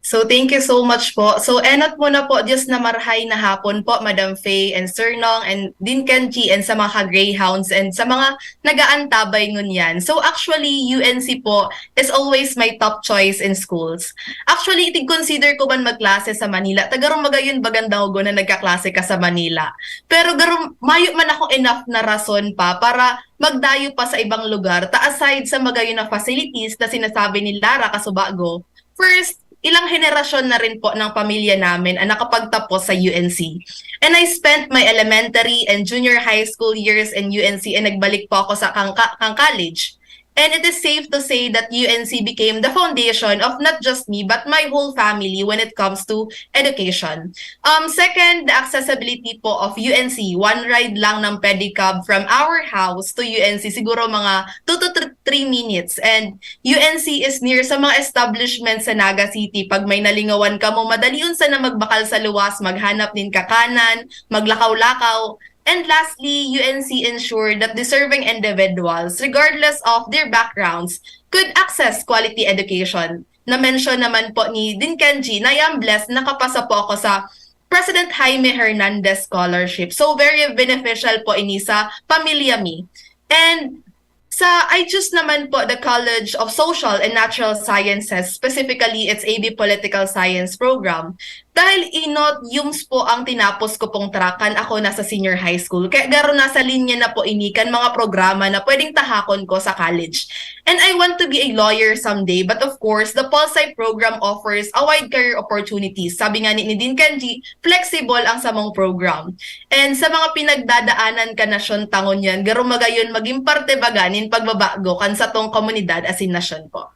So, thank you so much po. So, enot muna po, Diyos na marhay na hapon po, Madam Faye and Sir Nong and Din Kenji and sa mga ka-greyhounds and sa mga nagaantabay ngunyan. So, actually, U N C po is always my top choice in schools. Actually, tig-consider ko man magklase sa Manila. Tagarong magayon bagang dangogon na nagkaklase ka sa Manila. Pero garong mayo man ako enough na rason pa para magdayo pa sa ibang lugar. Ta aside sa magayon na facilities na sinasabi ni Lara kasubago, first, ilang henerasyon na rin po ng pamilya namin ang nakapagtapos sa U N C. And I spent my elementary and junior high school years in U N C and nagbalik po ako sa kang, kang college. And it is safe to say that U N C became the foundation of not just me but my whole family when it comes to education. Um, second, the accessibility po of U N C. One ride lang ng pedicab from our house to U N C, siguro mga two to three minutes. And U N C is near sa mga establishment sa Naga City. Pag may nalingawan kamo, madalion sana magbakal sa luwas, maghanap nin kakanan, maglakaw-lakaw. And lastly, U N C ensured that deserving individuals, regardless of their backgrounds, could access quality education. Na-mention naman po ni Din Kenji na I am blessed, nakapasa po ako sa President Jaime Hernandez Scholarship. So, very beneficial po ini sa pamilya mi. And sa I choose naman po the College of Social and Natural Sciences, specifically its A B Political Science program. Dahil inot yums po ang tinapos ko pong track kan ako nasa senior high school. Kaya garo nasa linya na po ini kan mga programa na pwedeng tahakon ko sa college. And I want to be a lawyer someday, but of course, the Pulsci program offers a wide career opportunities. Sabi nga ni, ni Din Kenji, flexible ang samong program. And sa mga pinagdadaanan ka nasyon tangon yan, garo magayon maging parte baga nin pagbabago kan satong komunidad asin nasyon po.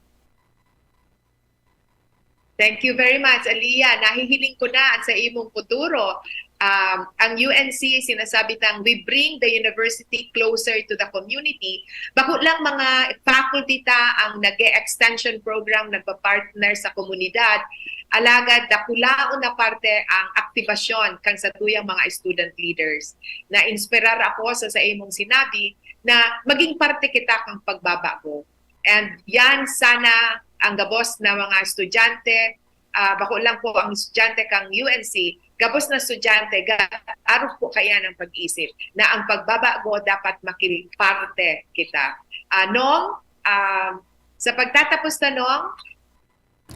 Thank you very much, Aliyah. Nahihiling ko na ang sa imong futuro. Um, ang U N C, sinasabi tang, "We bring the university closer to the community." Bako lang mga faculty ta ang nag-extension program, nagpa-partner sa komunidad. Alagad, dakulaon na parte ang aktibasyon kan satuyang mga student leaders. Na-inspirar ako sa, sa imong sinabi na maging parte kita kang pagbabago. And yan sana ang gabos na mga estudyante, ah, bako lang po ang estudyante kang U N C, gabos na estudyante, ga-, arog po kaya ng pag-isip na ang pagbabago dapat makiparte kita. Ah, Nong, ah, sa pagtatapos na, Nong,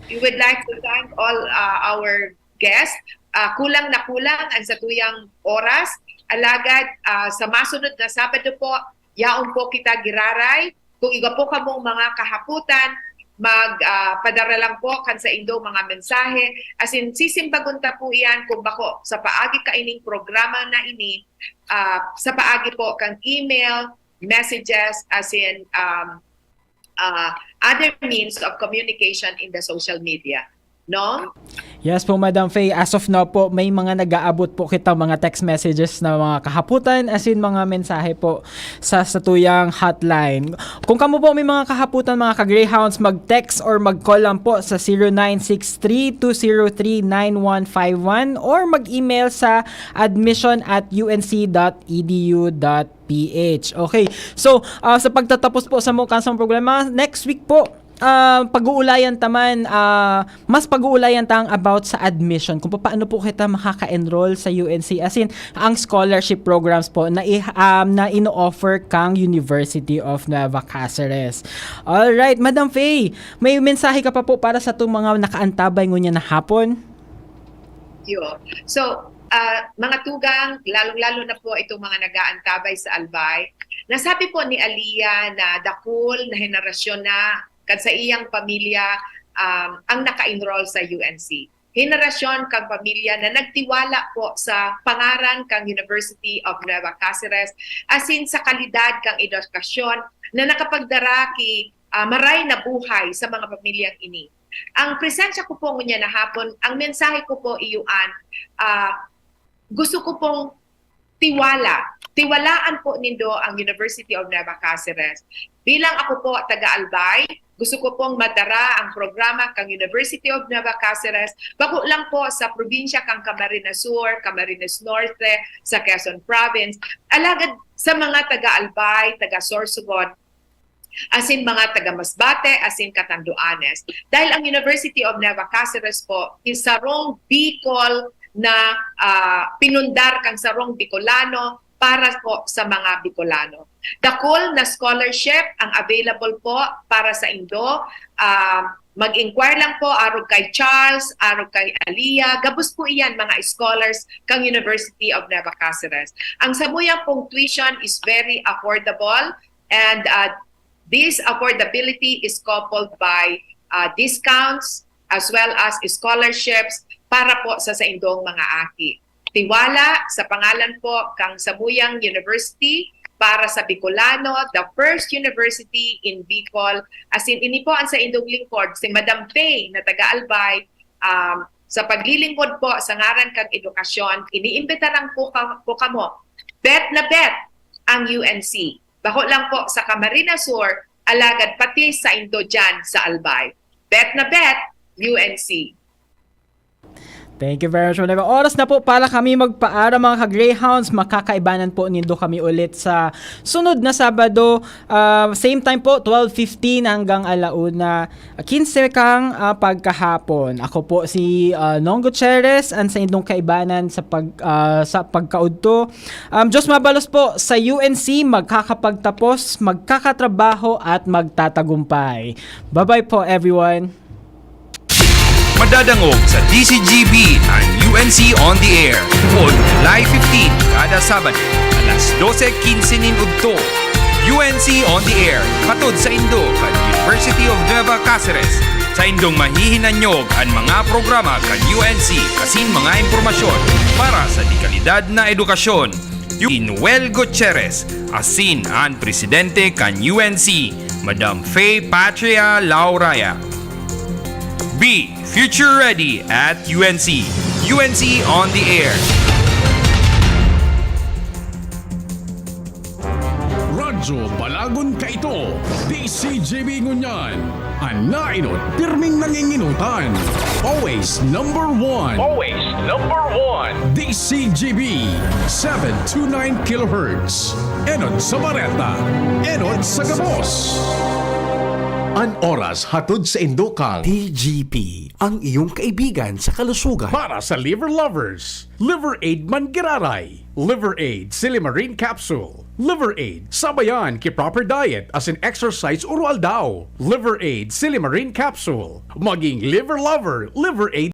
we would like to thank all, ah, our guests. Ah, kulang na kulang ang satuyang oras. Alagad, ah, sa masunod na Sabado po, yaon po kita giraray. Kung igwa po kamong mga kahapotan, mag, ah, padara lang po kan saindo mga mensahe. As in, sisimbagon ta po iyan kung bako sa paagi kaining programa na ini, ah, sa paagi po kan email, messages, as in, um, ah, other means of communication in the social media. No? Yes po, Madam Faye. As of now po, may mga nag-aabot po kita mga text messages na mga kahapotan, as in mga mensahe po sa satuyang hotline. Kung kamo po may mga kahapotan, mga ka-Greyhounds, mag-text or mag-call lang po sa zero nine six three two zero three nine one five one or mag-email sa admission at U N C dot E D U dot P H. Okay. So, ah, sa pagtatapos po sa mong kansang programa, next week po, ah, pag-uulayan ta man, ah, mas pag-uulayan tang about sa admission, kung paano po kita makaka-enroll sa U N C, as in, ang scholarship programs po na i-, um, na ino-offer kang University of Nueva Cáceres. Alright, Madam Faye, may mensahe ka pa po para sa itong mga nakaantabay ngunyan na hapon? Yo. So, ah, mga tugang, lalong-lalo na po itong mga nag-aantabay sa Albay, nasabi po ni Aliyah na dakul na henerasyon na kan sa iyang pamilya, um, ang naka-enroll sa U N C. Henerasyon kang pamilya na nagtiwala po sa pangaran kang University of Nueva Cáceres, asin sa kalidad kang edukasyon na nakapagdara ki, ah, maray na buhay sa mga pamilyang ini. Ang presensya ko po ngunyan na hapon, ang mensahe ko po iyo an, ah, gusto ko pong tiwala. Tiwalaan po nindo ang University of Nueva Cáceres. Bilang ako po taga Albay, gusto ko pong madara ang programa kang University of Nueva Cáceres, bako lang po sa probinsya kang Camarines Sur, Camarines Norte, sa Quezon Province, alagad sa mga taga Albay, taga Sorsogon, asin mga taga Masbate, asin Catanduanes. Dahil ang University of Nueva Cáceres po is sarong Bicol na, ah, pinundar kang sarong Bicolano para po sa mga Bicolano. Dakul na scholarship ang available po para sa indo. Ah, mag-inquire lang po arog kay Charles, arog kay Aliyah. Gabos po iyan, mga scholars kang University of Nueva Cáceres. Ang samuyang pong tuition is very affordable, and, ah, this affordability is coupled by, ah, discounts as well as scholarships para po sa saindong mga aki. Tiwala sa pangalan po kang samuyang university para sa Bicolano, the first university in Bicol. Asin, ini po ang saindong lingkod, si Madam Faye na taga Albay, um, sa paglilingkod po sa ngaran kang edukasyon, iniimbitaran po, ka, po kamo. Bet na bet ang U N C. Bako lang po sa Camarines Sur, alagad pati saindo dyan sa Albay. Bet na bet, U N C. Thank you very much, Madam. Oras na po para kami magpaaram, mga ka-Greyhounds. Makakaibanan po nindo kami ulit sa sunod na Sabado. Ah, same time po, twelve fifteen hanggang alauna, quince kang, ah, pagkahapon. Ako po si, ah, Nong Gutierrez, ang saindong kaibanan sa pag-, ah, sa pagkaudto. Um, Diyos mabalos po, sa U N C, magkakapagtapos, magkakatrabaho, at magtatagumpay. Bye-bye po, everyone. Madadangog sa D C G B ang U N C On the Air, on July fifteen, kada Sabado, alas dose quince nin udto. U N C On the Air, hatod saindo kan University of Nueva Cáceres. Saindong mahihinanyog an mga programa kan U N C asin mga impormasyon para sa dekalidad na edukasyon. Si Noel Gutierrez, asin an presidente kan U N C, Madam Faye Patria Lauraya. Be future ready at U N C. U N C On the Air. Radyo Balagon kaito, D C G B ngunyan. An naenot, pirming nangingenotan. Always number one. Always number one. D C G B, seven two nine kilohertz. Enot sa bareta, enot sa gabos. An oras hatod saindo kang T G P, ang iyong kaibigan sa kalusugan. Para sa liver lovers, Liver Aid Manggiraray, Liver Aid Silimarin Capsule, Liver Aid sabayan ki proper diet asin exercise oro-aldaw, Liver Aid Silimarin Capsule. Maging liver lover, Liver Aid